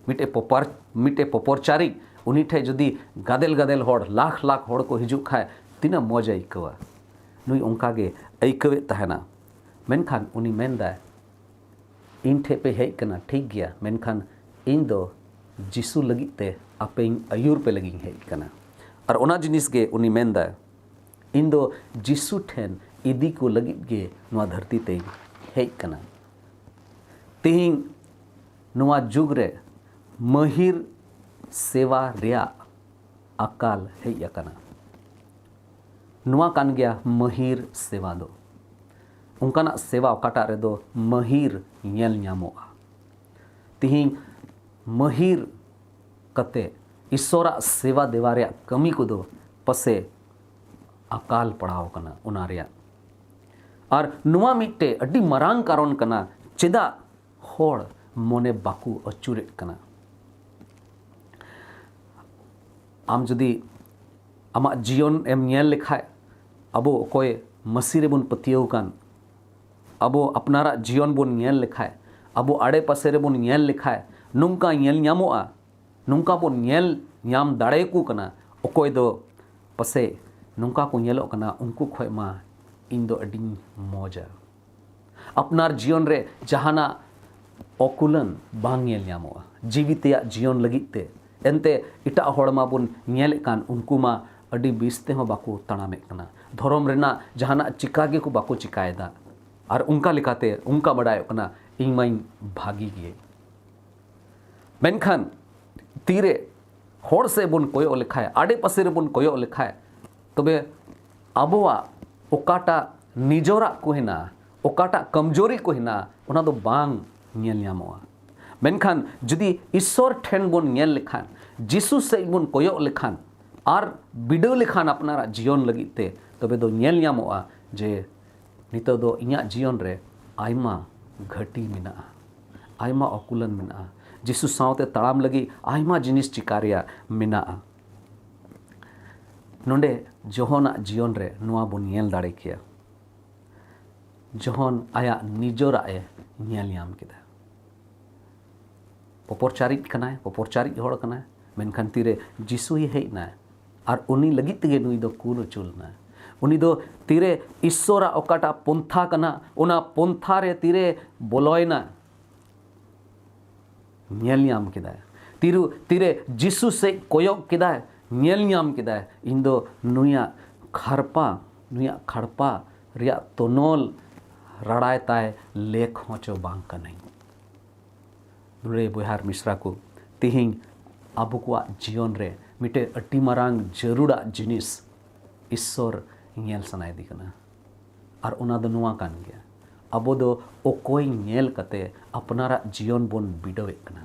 ᱢᱤᱫᱴᱮᱡ ᱯᱚᱯᱟᱨ ᱢᱤᱫᱴᱮᱡ ᱯᱚᱯᱚᱨᱪᱟᱨᱤ, ᱩᱱᱤ ᱴᱷᱮᱡ ᱡᱩᱫᱤ ᱜᱟᱫᱮᱞ ᱜᱟᱫᱮᱞ ᱦᱚᱲ, ᱞᱟᱠᱷ ᱞᱟᱠᱷ ᱦᱚᱲ ᱠᱚ ᱦᱤᱡᱩᱜ ᱠᱷᱟᱡ, ᱛᱤᱱᱟᱹᱜ ᱢᱚᱡᱽ ᱮ ᱟᱹᱭᱠᱟᱹᱣᱟ᱾ ᱱᱩᱭ ᱚᱱᱠᱟ ᱜᱮ ᱟᱹᱭᱠᱟᱹᱣᱮᱫ ᱛᱟᱦᱮᱱᱟ᱾ ᱢᱮᱱᱠᱷᱟᱱ ᱩᱱᱤ ᱢᱮᱱᱫᱟᱭ, "ᱤᱧ ᱴᱷᱮᱡ ᱯᱮ ᱦᱮᱡ ᱠᱟᱱᱟ ᱴᱷᱤᱠ ᱜᱮᱭᱟ, ᱢᱮᱱᱠᱷᱟᱱ ᱤᱧ ᱫᱚ ᱡᱤᱥᱩ ᱞᱟᱹᱜᱤᱫ ᱛᱮ ᱟᱯᱮᱧ ᱟᱹᱭᱩᱨ ᱯᱮ ᱞᱟᱹᱜᱤᱫ ᱤᱧ ᱦᱮᱡ ᱠᱟᱱᱟ᱾" ᱟᱨ ᱚᱱᱟ ᱡᱤᱱᱤᱥ ᱜᱮ ᱩᱱᱤ ᱢᱮᱱᱫᱟᱭ, "ᱤᱧ ᱫᱚ ᱡᱤᱥᱩ ᱴᱷᱮᱱ ᱤᱫᱤ ᱠᱚ ᱞᱟᱹᱜᱤᱫ ᱜᱮ ᱱᱚᱣᱟ ᱫᱷᱟᱹᱨᱛᱤ ᱛᱮᱧ ᱦᱮᱡ ᱠᱟᱱᱟ᱾" ᱛᱮᱦᱮᱧ ᱱᱚᱣᱟ ᱡᱩᱜᱽ ᱨᱮ ᱢᱟᱹᱦᱤᱨ ᱥᱮᱵᱟ ᱨᱮᱭᱟᱜ ᱟᱠᱟᱞ ᱦᱮᱡ ᱟᱠᱟᱱᱟ᱾ ᱱᱚᱣᱟ ᱠᱟᱱ ᱜᱮᱭᱟ ᱢᱟᱹᱦᱤᱨ ᱥᱮᱵᱟ ᱫᱚ᱾ ᱚᱱᱠᱟᱱᱟᱜ ᱥᱮᱵᱟ ᱚᱠᱟᱴᱟᱜ ᱨᱮᱫᱚ ᱢᱟᱹᱦᱤᱨ ᱧᱮᱞ ᱧᱟᱢᱚᱜᱼᱟ᱾ ᱛᱤᱦᱤᱧ ᱢᱟᱹᱦᱤᱨ ᱠᱟᱛᱮ ᱤᱥᱚᱨᱟᱜ ᱥᱮᱵᱟ ᱫᱮᱵᱟ ᱨᱮᱭᱟᱜ ᱠᱟᱹᱢᱤ ᱠᱚᱫᱚ ᱯᱟᱥᱮ ᱟᱠᱟᱞ ᱯᱟᱲᱟᱣ ᱟᱠᱟᱱᱟ ᱚᱱᱟ ᱨᱮᱭᱟᱜ᱾ ᱟᱨ ᱱᱚᱣᱟ ᱢᱤᱫᱴᱮᱡ ᱟᱹᱰᱤ ᱢᱟᱨᱟᱝ ᱠᱟᱨᱚᱱ ᱠᱟᱱᱟ ᱪᱮᱫᱟᱜ ᱦᱚᱲ ᱢᱚᱱᱮ ᱵᱟᱠᱚ ᱟᱹᱪᱩᱨᱮᱫ ᱠᱟᱱᱟ᱾ ᱟᱢ ᱡᱩᱫᱤ ᱟᱢᱟᱜ ᱡᱤᱭᱚᱱ ᱮᱢ ᱧᱮᱞ ᱞᱮᱠᱷᱟᱡ, ᱟᱵᱚ ᱚᱠᱚᱭ ᱢᱟᱹᱥᱤ ᱨᱮᱵᱚᱱ ᱯᱟᱹᱛᱭᱟᱹᱣ ᱠᱟᱱ, ᱟᱵᱚ ᱟᱯᱱᱟᱨᱟᱜ ᱡᱤᱭᱚᱱ ᱵᱚᱱ ᱧᱮᱞ ᱞᱮᱠᱷᱟᱡ, ᱟᱵᱚ ᱟᱲᱮ ᱯᱟᱥᱮ ᱨᱮᱵᱚᱱ ᱧᱮᱞ ᱞᱮᱠᱷᱟᱡ, ᱱᱚᱝᱠᱟ ᱧᱮᱞ ᱧᱟᱢᱚᱜᱼᱟ, ᱱᱚᱝᱠᱟ ᱵᱚᱱ ᱧᱮᱞ ᱧᱟᱢ ᱫᱟᱲᱮᱭᱟᱠᱚ ᱠᱟᱱᱟ, ᱚᱠᱚᱭ ᱫᱚ ᱯᱟᱥᱮᱡ ᱱᱚᱝᱠᱟ ᱠᱚ ᱧᱮᱞᱚᱜ ᱠᱟᱱᱟ, ᱩᱱᱠᱩ ᱠᱷᱚᱡ ᱢᱟ ᱤᱧ ᱫᱚ ᱟᱹᱰᱤᱧ ᱢᱚᱡᱟ᱾ ᱟᱯᱱᱟᱨ ᱡᱤᱭᱚᱱ ᱨᱮ ᱡᱟᱦᱟᱱᱟᱜ ᱚᱠᱩᱞᱟᱹᱱ ᱵᱟᱝ ᱧᱮᱞ ᱧᱟᱢᱚᱜᱼᱟ ᱡᱤᱣᱤ ᱛᱮᱭᱟᱜ ᱡᱤᱭᱚᱱ ᱞᱟᱹᱜᱤᱫ ᱛᱮ᱾ ᱮᱱᱛᱮ ᱮᱴᱟᱜ ᱦᱚᱲ ᱢᱟᱵᱚᱱ ᱧᱮᱞᱮᱫ ᱠᱟᱱ, ᱩᱱᱠᱩ ᱢᱟ ᱟᱹᱰᱤ ᱵᱮᱥ ᱛᱮᱦᱚᱸ ᱵᱟᱠᱚ ᱛᱟᱲᱟᱢᱮᱫ ᱠᱟᱱᱟ, ᱫᱷᱚᱨᱚᱢ ᱨᱮᱱᱟᱜ ᱡᱟᱦᱟᱱᱟᱜ ᱪᱤᱠᱟ ᱜᱮᱠᱚ ᱵᱟᱠᱚ ᱪᱤᱠᱟᱭᱮᱫᱟ᱾ ᱟᱨ ᱚᱱᱠᱟ ᱞᱮᱠᱟᱛᱮ ᱚᱱᱠᱟ ᱵᱟᱰᱟᱭᱚᱜ ᱠᱟᱱᱟ ᱤᱧ ᱢᱟᱧ ᱵᱷᱟᱜᱤ ᱜᱮ᱾ ᱢᱮᱱᱠᱷᱟᱱ ᱛᱤᱨᱮ ᱦᱚᱲ ᱥᱮᱫ ᱵᱚᱱ ᱠᱚᱭᱚᱜ ᱞᱮᱠᱷᱟᱡ, ᱟᱰᱮ ᱯᱟᱥᱮ ᱨᱮᱵᱚᱱ ᱠᱚᱭᱚᱜ ᱞᱮᱠᱷᱟᱡ, ᱛᱚᱵᱮ ᱟᱵᱚᱣᱟᱜ ᱚᱠᱟᱴᱟᱜ ᱱᱤᱡᱚᱨᱟᱜ ᱠᱚ ᱦᱮᱱᱟᱜᱼᱟ, ᱚᱠᱟᱴᱟᱜ ᱠᱚᱢᱡᱳᱨᱤ ᱠᱚ ᱦᱮᱱᱟᱜᱼᱟ, ᱚᱱᱟ ᱫᱚ ᱵᱟᱝ ᱧᱮᱞ ᱧᱟᱢᱚᱜᱼᱟ᱾ ᱢᱮᱱᱠᱷᱟᱱ ᱡᱩᱫᱤ ᱤᱥᱥᱚᱨ ᱴᱷᱮᱱ ᱵᱚᱱ ᱧᱮᱞ ᱞᱮᱠᱷᱟᱱ, ᱡᱤᱥᱩ ᱥᱮᱫ ᱵᱚᱱ ᱠᱚᱭᱚᱜ ᱞᱮᱠᱷᱟᱱ ᱟᱨ ᱵᱤᱰᱟᱹᱣ ᱞᱮᱠᱷᱟᱱ ᱟᱯᱱᱟᱨᱟᱜ ᱡᱤᱭᱚᱱ ᱞᱟᱹᱜᱤᱫ ᱛᱮ, ᱛᱚᱵᱮ ᱫᱚ ᱧᱮᱞ ᱧᱟᱢᱚᱜᱼᱟ ᱡᱮ ᱱᱤᱛᱚᱜ ᱫᱚ ᱤᱧᱟᱹᱜ ᱡᱤᱭᱚᱱ ᱨᱮ ᱟᱭᱢᱟ ᱜᱷᱟᱹᱴᱤ ᱢᱮᱱᱟᱜᱼᱟ, ᱟᱭᱢᱟ ᱚᱠᱩᱞᱟᱹᱱ ᱢᱮᱱᱟᱜᱼᱟ, ᱡᱤᱥᱩ ᱥᱟᱶᱛᱮ ᱛᱟᱲᱟᱢ ᱞᱟᱹᱜᱤᱫ ᱟᱭᱢᱟ ᱡᱤᱱᱤᱥ ᱪᱤᱠᱟ ᱨᱮᱭᱟᱜ ᱢᱮᱱᱟᱜᱼᱟ᱾ ᱱᱚᱰᱮ ᱡᱚᱦᱚᱱᱟᱜ ᱡᱤᱭᱚᱱ ᱨᱮ ᱱᱚᱣᱟ ᱵᱚᱱ ᱧᱮᱞ ᱫᱟᱲᱮ ᱠᱮᱭᱟ᱾ ᱡᱚᱦᱚᱱ ᱟᱭᱟᱜ ᱱᱤᱡᱚᱨᱟᱜ ᱮ ᱧᱮᱞ ᱧᱟᱢ ᱠᱮᱫᱟ᱾ ᱯᱚᱯᱚᱨᱪᱟᱨᱤᱡ ᱠᱟᱱᱟᱭ, ᱯᱚᱯᱚᱨᱪᱟᱨᱤᱡ ᱦᱚᱲ ᱠᱟᱱᱟᱭ, ᱢᱮᱱᱠᱷᱟᱱ ᱛᱤᱨᱮ ᱡᱤᱥᱩᱭ ᱦᱮᱡ ᱮᱱᱟᱭ, ᱟᱨ ᱩᱱᱤ ᱞᱟᱹᱜᱤᱫ ᱛᱮᱜᱮ ᱱᱩᱭ ᱫᱚ ᱠᱩᱞ ᱦᱚᱪᱚ ᱞᱮᱱᱟ᱾ ᱩᱱᱤ ᱫᱚ ᱛᱤᱨᱮ ᱤᱥᱥᱚᱨᱟᱜ ᱚᱠᱟᱴᱟᱜ ᱯᱚᱱᱛᱷᱟ ᱠᱟᱱᱟ, ᱚᱱᱟ ᱯᱚᱱᱛᱷᱟ ᱨᱮ ᱛᱤᱨᱮ ᱵᱚᱞᱚᱭᱮᱱᱟ, ᱧᱮᱞ ᱧᱟᱢ ᱠᱮᱫᱟᱭ᱾ ᱛᱤᱨᱩ-, ᱛᱤᱨᱮ ᱡᱤᱥᱩ ᱥᱮᱫ ᱠᱚᱭᱚᱜ ᱠᱮᱫᱟᱭ, ᱧᱮᱞ ᱧᱟᱢ ᱠᱮᱫᱟᱭ, ᱤᱧ ᱫᱚ ᱱᱩᱭᱟᱜ ᱠᱷᱟᱲᱯᱟ, ᱱᱩᱭᱟᱜ ᱠᱷᱟᱲᱯᱟ ᱨᱮᱭᱟᱜ ᱛᱚᱱᱚᱞ ᱨᱟᱲᱟᱭ ᱛᱟᱭ ᱞᱮᱠ ᱦᱚᱸ ᱪᱚ ᱵᱟᱝ ᱠᱟᱹᱱᱟᱹᱧ᱾ ᱫᱩᱞᱟᱹᱲᱤᱭᱟᱹ ᱵᱚᱭᱦᱟ ᱟᱨ ᱢᱤᱥᱨᱟ ᱠᱚ, ᱛᱤᱦᱤᱧ ᱟᱵᱚ ᱠᱚᱣᱟᱜ ᱡᱤᱭᱚᱱ ᱨᱮ ᱢᱤᱫᱴᱮᱡ ᱟᱹᱰᱤ ᱢᱟᱨᱟᱝ ᱡᱟᱹᱨᱩᱲᱟᱜ ᱡᱤᱱᱤᱥ ᱤᱥᱥᱚᱨ ᱧᱮᱞ ᱥᱟᱱᱟᱭᱮᱫᱮ ᱠᱟᱱᱟ᱾ ᱟᱨ ᱚᱱᱟ ᱫᱚ ᱱᱚᱣᱟ ᱠᱟᱱ ᱜᱮᱭᱟ, ᱟᱵᱚ ᱫᱚ ᱚᱠᱚᱭ ᱧᱮᱞ ᱠᱟᱛᱮ ᱟᱯᱱᱟᱨᱟᱜ ᱡᱤᱭᱚᱱ ᱵᱚᱱ ᱵᱤᱰᱟᱹᱣᱮᱫ ᱠᱟᱱᱟ?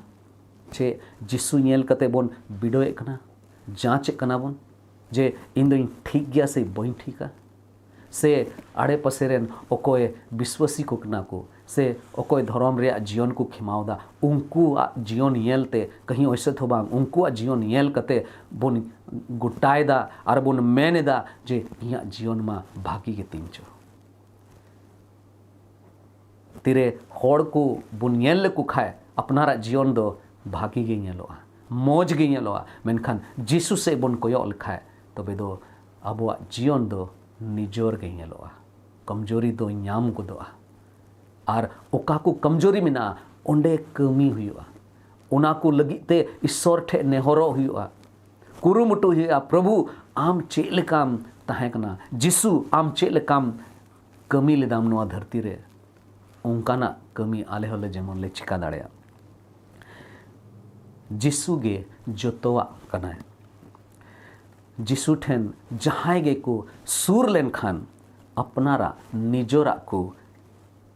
ᱪᱮ ᱡᱤᱥᱩ ᱧᱮᱞ ᱠᱟᱛᱮ ᱵᱚᱱ ᱵᱤᱰᱟᱹᱣᱮᱫ ᱠᱟᱱᱟ, ᱡᱟᱸᱪᱮᱫ ᱠᱟᱱᱟ ᱵᱚᱱ ᱡᱮ ᱤᱧ ᱫᱚᱧ ᱴᱷᱤᱠ ᱜᱮᱭᱟ ᱥᱮ ᱵᱟᱹᱧ ᱴᱷᱤᱠᱟ? ᱥᱮ ᱟᱲᱮ ᱯᱟᱥᱮ ᱨᱮᱱ ᱚᱠᱚᱭ ᱵᱤᱥᱣᱟᱹᱥᱤ ᱠᱚ ᱠᱟᱱᱟ ᱠᱚ, ᱥᱮ ᱚᱠᱚᱭ ᱫᱷᱚᱨᱚᱢ ᱨᱮᱭᱟᱜ ᱡᱤᱭᱚᱱ ᱠᱚ ᱠᱷᱮᱢᱟᱣ ᱮᱫᱟ, ᱩᱱᱠᱩᱣᱟᱜ ᱡᱤᱭᱚᱱ ᱧᱮᱞ ᱛᱮ, ᱠᱟᱹᱦᱤ ᱚᱭᱥᱮ ᱛᱷᱚ ᱵᱟᱝ, ᱩᱱᱠᱩᱣᱟᱜ ᱡᱤᱭᱚᱱ ᱧᱮᱞ ᱠᱟᱛᱮ ᱵᱚᱱ ᱜᱚᱴᱟᱭᱮᱫᱟ ᱟᱨ ᱵᱚᱱ ᱢᱮᱱ ᱮᱫᱟ ᱡᱮ ᱤᱧᱟᱹᱜ ᱡᱤᱭᱚᱱ ᱢᱟ ᱵᱷᱟᱹᱜᱤ ᱜᱮ ᱛᱤᱧ ᱪᱚ᱾ ᱛᱤᱨᱮ ᱦᱚᱲ ᱠᱚ ᱵᱚᱱ ᱧᱮᱞ ᱞᱮᱠᱚ ᱠᱷᱟᱡ ᱟᱯᱱᱟᱨᱟᱜ ᱡᱤᱭᱚᱱ ᱫᱚ ᱵᱷᱟᱹᱜᱤ ᱜᱮ ᱧᱮᱞᱚᱜᱼᱟ, ᱢᱚᱡᱽ ᱜᱮ ᱧᱮᱞᱚᱜᱼᱟ, ᱢᱮᱱᱠᱷᱟᱱ ᱡᱤᱥᱩ ᱥᱮᱫ ᱵᱚᱱ ᱠᱚᱭᱚᱜ ᱞᱮᱠᱷᱟᱡ ᱛᱚᱵᱮ ᱫᱚ ᱟᱵᱚᱣᱟᱜ ᱡᱤᱭᱚᱱ ᱫᱚ ᱱᱤᱡᱚᱨ ᱜᱮ ᱧᱮᱞᱚᱜᱼᱟ, ᱠᱚᱢᱡᱳᱨᱤ ᱫᱚ ᱧᱟᱢ ᱜᱚᱫᱚᱜᱼᱟ᱾ ᱟᱨ ᱚᱠᱟ ᱠᱚ ᱠᱚᱢᱡᱳᱨᱤ ᱢᱮᱱᱟᱜᱼᱟ, ᱚᱸᱰᱮ ᱠᱟᱹᱢᱤ ᱦᱩᱭᱩᱜᱼᱟ, ᱚᱱᱟ ᱠᱚ ᱞᱟᱹᱜᱤᱫ ᱛᱮ ᱤᱥᱥᱚᱨ ᱴᱷᱮᱡ ᱱᱮᱦᱚᱨᱚᱜ ᱦᱩᱭᱩᱜᱼᱟ, ᱠᱩᱨᱩᱢᱩᱴᱩ ᱦᱩᱭᱩᱜᱼᱟ᱾ ᱯᱨᱚᱵᱷᱩ, ᱟᱢ ᱪᱮᱫ ᱞᱮᱠᱟᱢ ᱛᱟᱦᱮᱸ ᱠᱟᱱᱟ, ᱡᱤᱥᱩ ᱟᱢ ᱪᱮᱫ ᱞᱮᱠᱟᱢ ᱠᱟᱹᱢᱤ ᱞᱮᱫᱟᱢ ᱱᱚᱣᱟ ᱫᱷᱟᱹᱨᱛᱤ ᱨᱮ, ᱚᱱᱠᱟᱱᱟᱜ ᱠᱟᱹᱢᱤ ᱟᱞᱮ ᱦᱚᱸᱞᱮ ᱡᱮᱢᱚᱱ ᱞᱮ ᱪᱤᱠᱟ ᱫᱟᱲᱮᱭᱟᱜ᱾ ᱡᱤᱥᱩ ᱜᱮ ᱡᱚᱛᱚᱣᱟᱜ ᱠᱟᱱᱟᱭ᱾ ᱡᱤᱥᱩ ᱴᱷᱮᱱ ᱡᱟᱦᱟᱸᱭ ᱜᱮᱠᱚ ᱥᱩᱨ ᱞᱮᱱᱠᱷᱟᱱ ᱟᱯᱱᱟᱨᱟᱜ ᱱᱤᱡᱚᱨᱟᱜ ᱠᱚ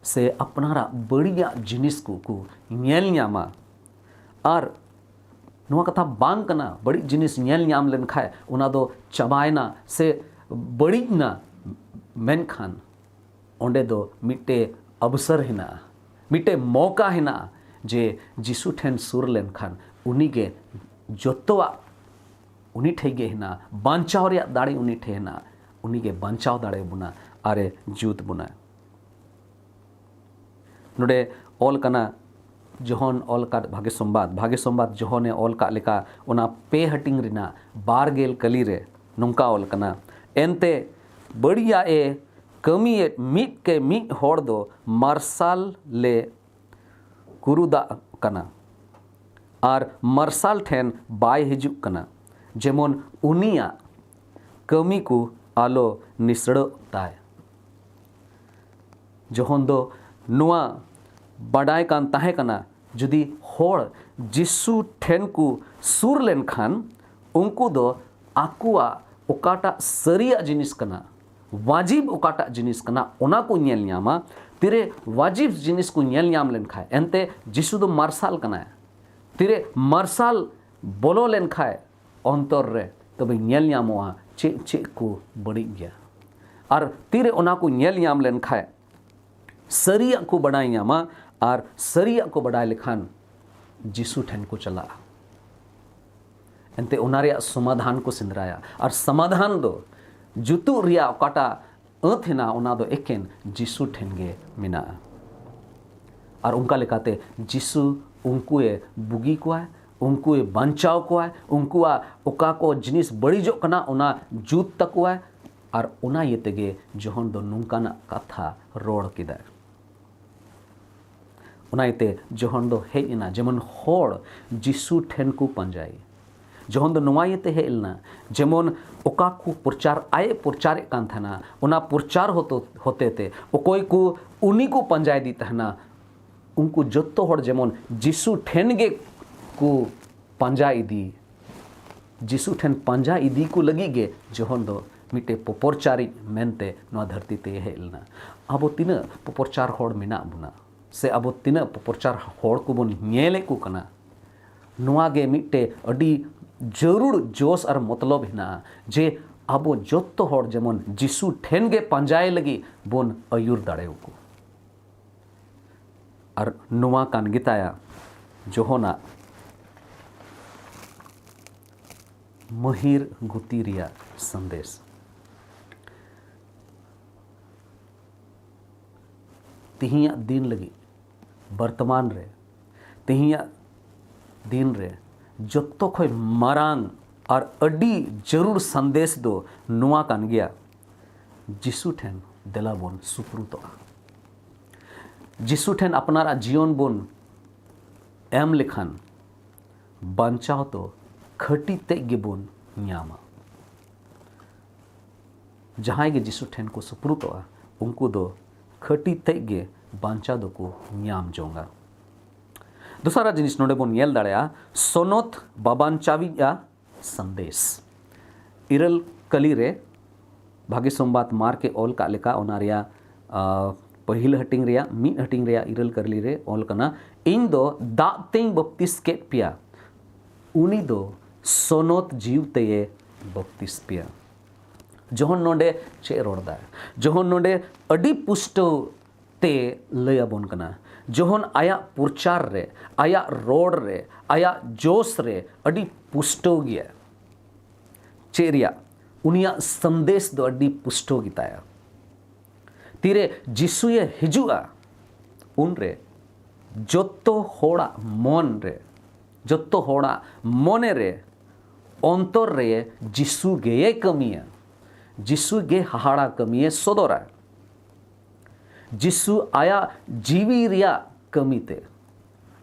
ᱥᱮ ᱟᱯᱱᱟᱨᱟᱜ ᱵᱟᱹᱲᱤᱡᱟᱜ ᱡᱤᱱᱤᱥ ᱠᱚ ᱠᱚ ᱧᱮᱞ ᱧᱟᱢᱟ᱾ ᱟᱨ ᱱᱚᱣᱟ ᱠᱟᱛᱷᱟ ᱵᱟᱝ ᱠᱟᱱᱟ, ᱵᱟᱹᱲᱤᱡ ᱡᱤᱱᱤᱥ ᱧᱮᱞ ᱧᱟᱢ ᱞᱮᱱᱠᱷᱟᱡ ᱚᱱᱟ ᱫᱚ ᱪᱟᱵᱟᱭᱮᱱᱟ ᱥᱮ ᱵᱟᱹᱲᱤᱡ ᱮᱱᱟ, ᱢᱮᱱᱠᱷᱟᱱ ᱚᱸᱰᱮ ᱫᱚ ᱢᱤᱫᱴᱮᱡ ᱚᱵᱥᱚᱨ ᱦᱮᱱᱟᱜᱼᱟ, ᱢᱤᱫᱴᱮᱡ ᱢᱚᱠᱟ ᱦᱮᱱᱟᱜᱼᱟ ᱡᱮ ᱡᱤᱥᱩ ᱴᱷᱮᱱ ᱥᱩᱨ ᱞᱮᱱᱠᱷᱟᱱ ᱩᱱᱤᱜᱮ ᱡᱚᱛᱚᱣᱟᱜ ᱩᱱᱤ ᱴᱷᱮᱡ ᱜᱮ ᱦᱮᱱᱟᱜᱼᱟ, ᱵᱟᱧᱪᱟᱣ ᱨᱮᱭᱟᱜ ᱫᱟᱲᱮ ᱩᱱᱤ ᱴᱷᱮᱡ ᱦᱮᱱᱟᱜᱼᱟ, ᱩᱱᱤᱜᱮ ᱵᱟᱧᱪᱟᱣ ᱫᱟᱲᱮ ᱵᱚᱱᱟ ᱟᱨᱮ ᱡᱩᱛ ᱵᱚᱱᱟ᱾ ᱱᱚᱰᱮ ᱚᱞ ᱠᱟᱱᱟ, ᱡᱚᱦᱚᱱ ᱚᱞ ᱟᱠᱟᱫ ᱵᱷᱟᱜᱮ ᱥᱚᱢᱵᱟᱫ, ᱵᱷᱟᱜᱮ ᱥᱚᱢᱵᱟᱫ ᱡᱚᱦᱚᱱᱮ ᱚᱞ ᱟᱠᱟᱫ ᱞᱮᱠᱟ, ᱚᱱᱟ ᱯᱮ ᱦᱟᱹᱴᱤᱧ ᱨᱮᱱᱟᱜ ᱵᱟᱨ ᱜᱮᱞ ᱠᱟᱹᱞᱤ ᱨᱮ ᱱᱚᱝᱠᱟ ᱚᱞ ᱠᱟᱱᱟ, ᱮᱱᱛᱮ ᱵᱟᱹᱲᱤᱡᱟᱜ ᱮ ᱠᱟᱹᱢᱤᱭᱮᱫ ᱢᱤᱫ ᱠᱮ ᱢᱤᱫ ᱦᱚᱲ ᱫᱚ ᱢᱟᱨᱥᱟᱞ ᱞᱮ ᱠᱩᱨᱩᱫᱟᱜ ᱠᱟᱱᱟ ᱟᱨ ᱢᱟᱨᱥᱟᱞ ᱴᱷᱮᱱ ᱵᱟᱭ ᱦᱤᱡᱩᱜ ᱠᱟᱱᱟ, ᱡᱮᱢᱚᱱ ᱩᱱᱤᱭᱟᱜ ᱠᱟᱹᱢᱤ ᱠᱚ ᱟᱞᱚ ᱱᱤᱥᱲᱟᱹᱜ ᱛᱟᱭ᱾ ᱡᱚᱦᱚᱱ ᱫᱚ ᱱᱚᱣᱟ ᱵᱟᱰᱟᱭ ᱠᱟᱱ ᱛᱟᱦᱮᱸ ᱠᱟᱱᱟ, ᱡᱩᱫᱤ ᱦᱚᱲ ᱡᱤᱥᱩ ᱴᱷᱮᱱ ᱠᱚ ᱥᱩᱨ ᱞᱮᱱᱠᱷᱟᱱ, ᱩᱱᱠᱩ ᱫᱚ ᱟᱠᱚᱣᱟᱜ ᱚᱠᱟᱴᱟᱜ ᱥᱟᱹᱨᱤᱭᱟᱜ ᱡᱤᱱᱤᱥ ᱠᱟᱱᱟ, ᱣᱟᱡᱤᱵ ᱚᱠᱟᱴᱟᱜ ᱡᱤᱱᱤᱥ ᱠᱟᱱᱟ, ᱚᱱᱟ ᱠᱚ ᱧᱮᱞ ᱧᱟᱢᱟ᱾ ᱛᱤᱨᱮ ᱣᱟᱡᱤᱵ ᱡᱤᱱᱤᱥ ᱠᱚ ᱧᱮᱞ ᱧᱟᱢ ᱞᱮᱱᱠᱷᱟᱱ, ᱮᱱᱛᱮ ᱡᱤᱥᱩ ᱫᱚ ᱢᱟᱨᱥᱟᱞ ᱠᱟᱱᱟᱭ᱾ ᱛᱤᱨᱮ ᱢᱟᱨᱥᱟᱞ ᱵᱚᱞᱚ ᱞᱮᱱᱠᱷᱟᱱ ᱚᱱᱛᱚᱨ ᱨᱮ, ᱛᱚᱵᱮ ᱧᱮᱞ ᱧᱟᱢᱚᱜᱼᱟ ᱪᱮᱫ ᱪᱮᱫ ᱠᱚ ᱵᱟᱹᱲᱤᱡ ᱜᱮᱭᱟ᱾ ᱟᱨ ᱛᱤᱨᱮ ᱚᱱᱟ ᱠᱚ ᱧᱮᱞ ᱧᱟᱢ ᱞᱮᱱᱠᱷᱟᱱ, ᱥᱟᱹᱨᱤᱭᱟᱜ ᱠᱚ ᱵᱟᱰᱟᱭ ᱧᱟᱢᱟ, ᱟᱨ ᱥᱟᱹᱨᱤᱭᱟᱜ ᱠᱚ ᱵᱟᱰᱟᱭ ᱞᱮᱠᱷᱟᱱ ᱡᱤᱥᱩ ᱴᱷᱮᱱ ᱠᱚ ᱪᱟᱞᱟᱜᱼᱟ᱾ ᱮᱱᱛᱮ ᱚᱱᱟ ᱨᱮᱭᱟᱜ ᱥᱚᱢᱟᱫᱷᱟᱱ ᱠᱚ ᱥᱮᱸᱫᱽᱨᱟᱭᱟ, ᱟᱨ ᱥᱚᱢᱟᱫᱷᱟᱱ ᱫᱚ ᱡᱩᱛᱩᱜ ᱨᱮᱭᱟᱜ ᱚᱠᱟᱴᱟᱜ ᱟᱹᱛ ᱦᱮᱱᱟᱜᱼᱟ, ᱚᱱᱟ ᱫᱚ ᱮᱠᱮᱱ ᱡᱤᱥᱩ ᱴᱷᱮᱱ ᱜᱮ ᱢᱮᱱᱟᱜᱼᱟ᱾ ᱟᱨ ᱚᱱᱠᱟ ᱞᱮᱠᱟᱛᱮ ᱡᱤᱥᱩ ᱩᱱᱠᱩᱭᱮ ᱵᱩᱜᱤ ᱠᱚᱣᱟᱭ, ᱩᱱᱠᱩᱭᱮ ᱵᱟᱧᱪᱟᱣ ᱠᱚᱣᱟᱭ, ᱩᱱᱠᱩᱣᱟᱜ ᱚᱠᱟ ᱠᱚ ᱡᱤᱱᱤᱥ ᱵᱟᱹᱲᱤᱡᱚᱜ ᱠᱟᱱᱟ, ᱚᱱᱟ ᱡᱩᱛ ᱛᱟᱠᱚᱣᱟᱭ᱾ ᱟᱨ ᱚᱱᱟ ᱤᱭᱟᱹ ᱛᱮᱜᱮ ᱡᱚᱦᱚᱱ ᱫᱚ ᱱᱚᱝᱠᱟᱱᱟᱜ ᱠᱟᱛᱷᱟ ᱨᱚᱲ ᱠᱮᱫᱟᱭ᱾ ᱚᱱᱟ ᱤᱭᱟᱹᱛᱮ ᱡᱚᱦᱚᱱ ᱫᱚ ᱦᱮᱡ ᱮᱱᱟ, ᱡᱮᱢᱚᱱ ᱦᱚᱲ ᱡᱤᱥᱩ ᱴᱷᱮᱱ ᱠᱚ ᱯᱟᱸᱡᱟᱭ᱾ ᱡᱚᱦᱚᱱ ᱫᱚ ᱱᱚᱣᱟ ᱤᱭᱟᱹᱛᱮ ᱦᱮᱡ ᱞᱮᱱᱟ, ᱡᱮᱢᱚᱱ ᱚᱠᱟ ᱠᱚ ᱯᱨᱚᱪᱟᱨ ᱟᱡ ᱮ ᱯᱨᱚᱪᱟᱨᱮᱫ ᱠᱟᱱ ᱛᱟᱦᱮᱱᱟ, ᱚᱱᱟ ᱯᱨᱚᱪᱟᱨ ᱦᱚᱛᱚ-, ᱦᱚᱛᱮ ᱛᱮ ᱚᱠᱚᱭ ᱠᱚ ᱩᱱᱤ ᱠᱚ ᱯᱟᱸᱡᱟ ᱤᱫᱤ ᱛᱟᱦᱮᱱᱟ, ᱩᱱᱠᱩ ᱡᱚᱛᱚ ᱦᱚᱲ ᱡᱮᱢᱚᱱ ᱡᱤᱥᱩ ᱴᱷᱮᱱ ᱜᱮ ᱠᱚ ᱯᱟᱸᱡᱟ ᱤᱫᱤ, ᱡᱤᱥᱩ ᱴᱷᱮᱱ ᱯᱟᱸᱡᱟ ᱤᱫᱤ ᱠᱚ ᱞᱟᱹᱜᱤᱫ ᱜᱮ ᱡᱚᱦᱚᱱ ᱫᱚ ᱢᱤᱫᱴᱮᱡ ᱯᱚᱯᱚᱨᱪᱟᱨᱤᱡ ᱢᱮᱱᱛᱮ ᱱᱚᱣᱟ ᱫᱷᱟᱹᱨᱛᱤ ᱛᱮ ᱦᱮᱡ ᱞᱮᱱᱟ᱾ ᱟᱵᱚ ᱛᱤᱱᱟᱹᱜ ᱯᱚᱯᱚᱨᱪᱟᱨ ᱦᱚᱲ ᱢᱮᱱᱟᱜ ᱵᱚᱱᱟ, ᱥᱮ ᱟᱵᱚ ᱛᱤᱱᱟᱹᱜ ᱯᱚᱯᱚᱨᱪᱟᱨ ᱦᱚᱲ ᱠᱚᱵᱚᱱ ᱧᱮᱞᱮᱫ ᱠᱚ ᱠᱟᱱᱟ, ᱱᱚᱣᱟ ᱜᱮ ᱢᱤᱫᱴᱮᱡ ᱟᱹᱰᱤ ᱡᱟᱹᱨᱩᱲ ᱡᱚᱥ ᱟᱨ ᱢᱚᱛᱞᱚᱵ ᱦᱮᱱᱟᱜᱼᱟ, ᱡᱮ ᱟᱵᱚ ᱡᱚᱛᱚ ᱦᱚᱲ ᱡᱮᱢᱚᱱ ᱡᱤᱥᱩ ᱴᱷᱮᱱ ᱜᱮ ᱯᱟᱸᱡᱟᱭ ᱞᱟᱹᱜᱤᱫ ᱵᱚᱱ ᱟᱹᱭᱩᱨ ᱫᱟᱲᱮᱭᱟᱠᱚ᱾ ᱟᱨ ᱱᱚᱣᱟ ᱠᱟᱱ ᱜᱮᱛᱟᱭᱟ ᱡᱚᱦᱚᱱᱟᱜ ᱢᱟᱹᱦᱤᱨ ᱜᱩᱛᱤ ᱨᱮᱭᱟᱜ ᱥᱟᱸᱫᱮᱥ᱾ ᱛᱤᱦᱤᱧᱟᱜ ᱫᱤᱱ ᱞᱟᱹᱜᱤᱫ ᱵᱚᱨᱛᱚᱢᱟᱱ ᱨᱮ ᱛᱮᱦᱮᱧᱟᱜ ᱫᱤᱱ ᱨᱮ ᱡᱚᱛᱚ ᱠᱷᱚᱱ ᱢᱟᱨᱟᱝ ᱟᱨ ᱟᱹᱰᱤ ᱡᱟᱹᱨᱩᱲ ᱥᱟᱸᱫᱮᱥ ᱫᱚ ᱱᱚᱣᱟ ᱠᱟᱱ ᱜᱮᱭᱟ, ᱡᱤᱥᱩ ᱴᱷᱮᱱ ᱫᱮᱞᱟ ᱵᱚᱱ ᱥᱩᱯᱨᱩᱛᱚᱜᱼᱟ᱾ ᱡᱤᱥᱩ ᱴᱷᱮᱱ ᱟᱯᱱᱟᱨᱟᱜ ᱡᱤᱭᱚᱱ ᱵᱚᱱ ᱮᱢ ᱞᱮᱠᱷᱟᱱ ᱵᱟᱧᱪᱟᱣ ᱫᱚ ᱠᱷᱟᱹᱴᱤ ᱛᱮᱫ ᱜᱮᱵᱚᱱ ᱧᱟᱢᱟ᱾ ᱡᱟᱦᱟᱸᱭ ᱜᱮ ᱡᱤᱥᱩ ᱴᱷᱮᱱ ᱠᱚ ᱥᱩᱯᱨᱩᱛᱚᱜᱼᱟ, ᱩᱱᱠᱩ ᱫᱚ ᱠᱷᱟᱹᱴᱤ ᱛᱮᱫ ᱜᱮ ᱵᱟᱧᱪᱟᱣ ᱫᱚᱠᱚ ᱧᱟᱢ ᱡᱚᱝᱟ᱾ ᱫᱚᱥᱟᱨᱟᱜ ᱡᱤᱱᱤᱥ ᱱᱚᱰᱮ ᱵᱚᱱ ᱧᱮᱞ ᱫᱟᱲᱮᱭᱟᱜᱼᱟ, ᱥᱚᱱᱚᱛ ᱵᱟᱵᱟᱧᱪᱟᱣᱤᱡᱼᱟ ᱥᱟᱸᱫᱮᱥ᱾ ᱤᱨᱟᱹᱞ ᱠᱟᱹᱞᱤ ᱨᱮ ᱵᱷᱟᱜᱮ ᱥᱚᱢᱵᱟᱫ ᱢᱟᱨᱠ ᱮ ᱚᱞ ᱠᱟᱜ ᱞᱮᱠᱟ, ᱚᱱᱟ ᱨᱮᱭᱟᱜ, ᱟ, ᱯᱟᱹᱦᱤᱞ ᱦᱟᱹᱴᱤᱧ ᱨᱮᱭᱟᱜ, ᱢᱤᱫ ᱦᱟᱹᱴᱤᱧ ᱨᱮᱭᱟᱜ ᱤᱨᱟᱹᱞ ᱠᱟᱹᱞᱤ ᱨᱮ ᱚᱞ ᱠᱟᱱᱟ, "ᱤᱧ ᱫᱚ ᱫᱟᱜ ᱛᱮᱧ ᱵᱟᱯᱛᱤᱥ ᱠᱮᱫ ᱯᱮᱭᱟ, ᱩᱱᱤ ᱫᱚ ᱥᱚᱱᱚᱛ ᱡᱤᱣᱤ ᱛᱮᱭᱮ ᱵᱟᱯᱛᱤᱥ ᱯᱮᱭᱟ᱾" ᱡᱚᱦᱚᱱ ᱱᱚᱰᱮ ᱪᱮᱫ ᱮ ᱨᱚᱲ ᱫᱟ? ᱡᱚᱦᱚᱱ ᱱᱚᱰᱮ ᱟᱹᱰᱤ ᱯᱩᱥᱴᱟᱹᱣ ᱛᱮ ᱞᱟᱹᱭ ᱟᱵᱚᱱ ᱠᱟᱱᱟ᱾ ᱡᱚᱦᱚᱱ ᱟᱭᱟᱜ ᱯᱨᱚᱪᱟᱨ ᱨᱮ, ᱟᱭᱟᱜ ᱨᱚᱲ ᱨᱮ, ᱟᱭᱟᱜ ᱡᱳᱥ ᱨᱮ ᱟᱹᱰᱤ ᱯᱩᱥᱴᱟᱹᱣ ᱜᱮᱭᱟ᱾ ᱪᱮᱫ ᱨᱮᱭᱟᱜ? ᱩᱱᱤᱭᱟᱜ ᱥᱟᱸᱫᱮᱥ ᱫᱚ ᱟᱹᱰᱤ ᱯᱩᱥᱴᱟᱹᱣ ᱜᱮᱛᱟᱭᱟ᱾ ᱛᱤᱨᱮ ᱡᱤᱥᱩᱭᱮ ᱦᱤᱡᱩᱜᱼᱟ, ᱩᱱᱨᱮ ᱡᱚᱛᱚ ᱦᱚᱲᱟᱜ ᱢᱚᱱ ᱨᱮ, ᱡᱚᱛᱚ ᱦᱚᱲᱟᱜ ᱢᱚᱱᱮ ᱨᱮ, ᱚᱱᱛᱚᱨ ᱨᱮ ᱡᱤᱥᱩ ᱜᱮᱭᱮ ᱠᱟᱹᱢᱤᱭᱟ᱾ ᱡᱤᱥᱩ ᱜᱮ ᱦᱟᱦᱟᱲᱟ ᱠᱟᱹᱢᱤᱭᱮ ᱥᱚᱫᱚᱨᱟ᱾ ᱡᱤᱥᱩ ᱟᱭᱟᱜ ᱡᱤᱣᱤ ᱨᱮᱭᱟᱜ ᱠᱟᱹᱢᱤ ᱛᱮ,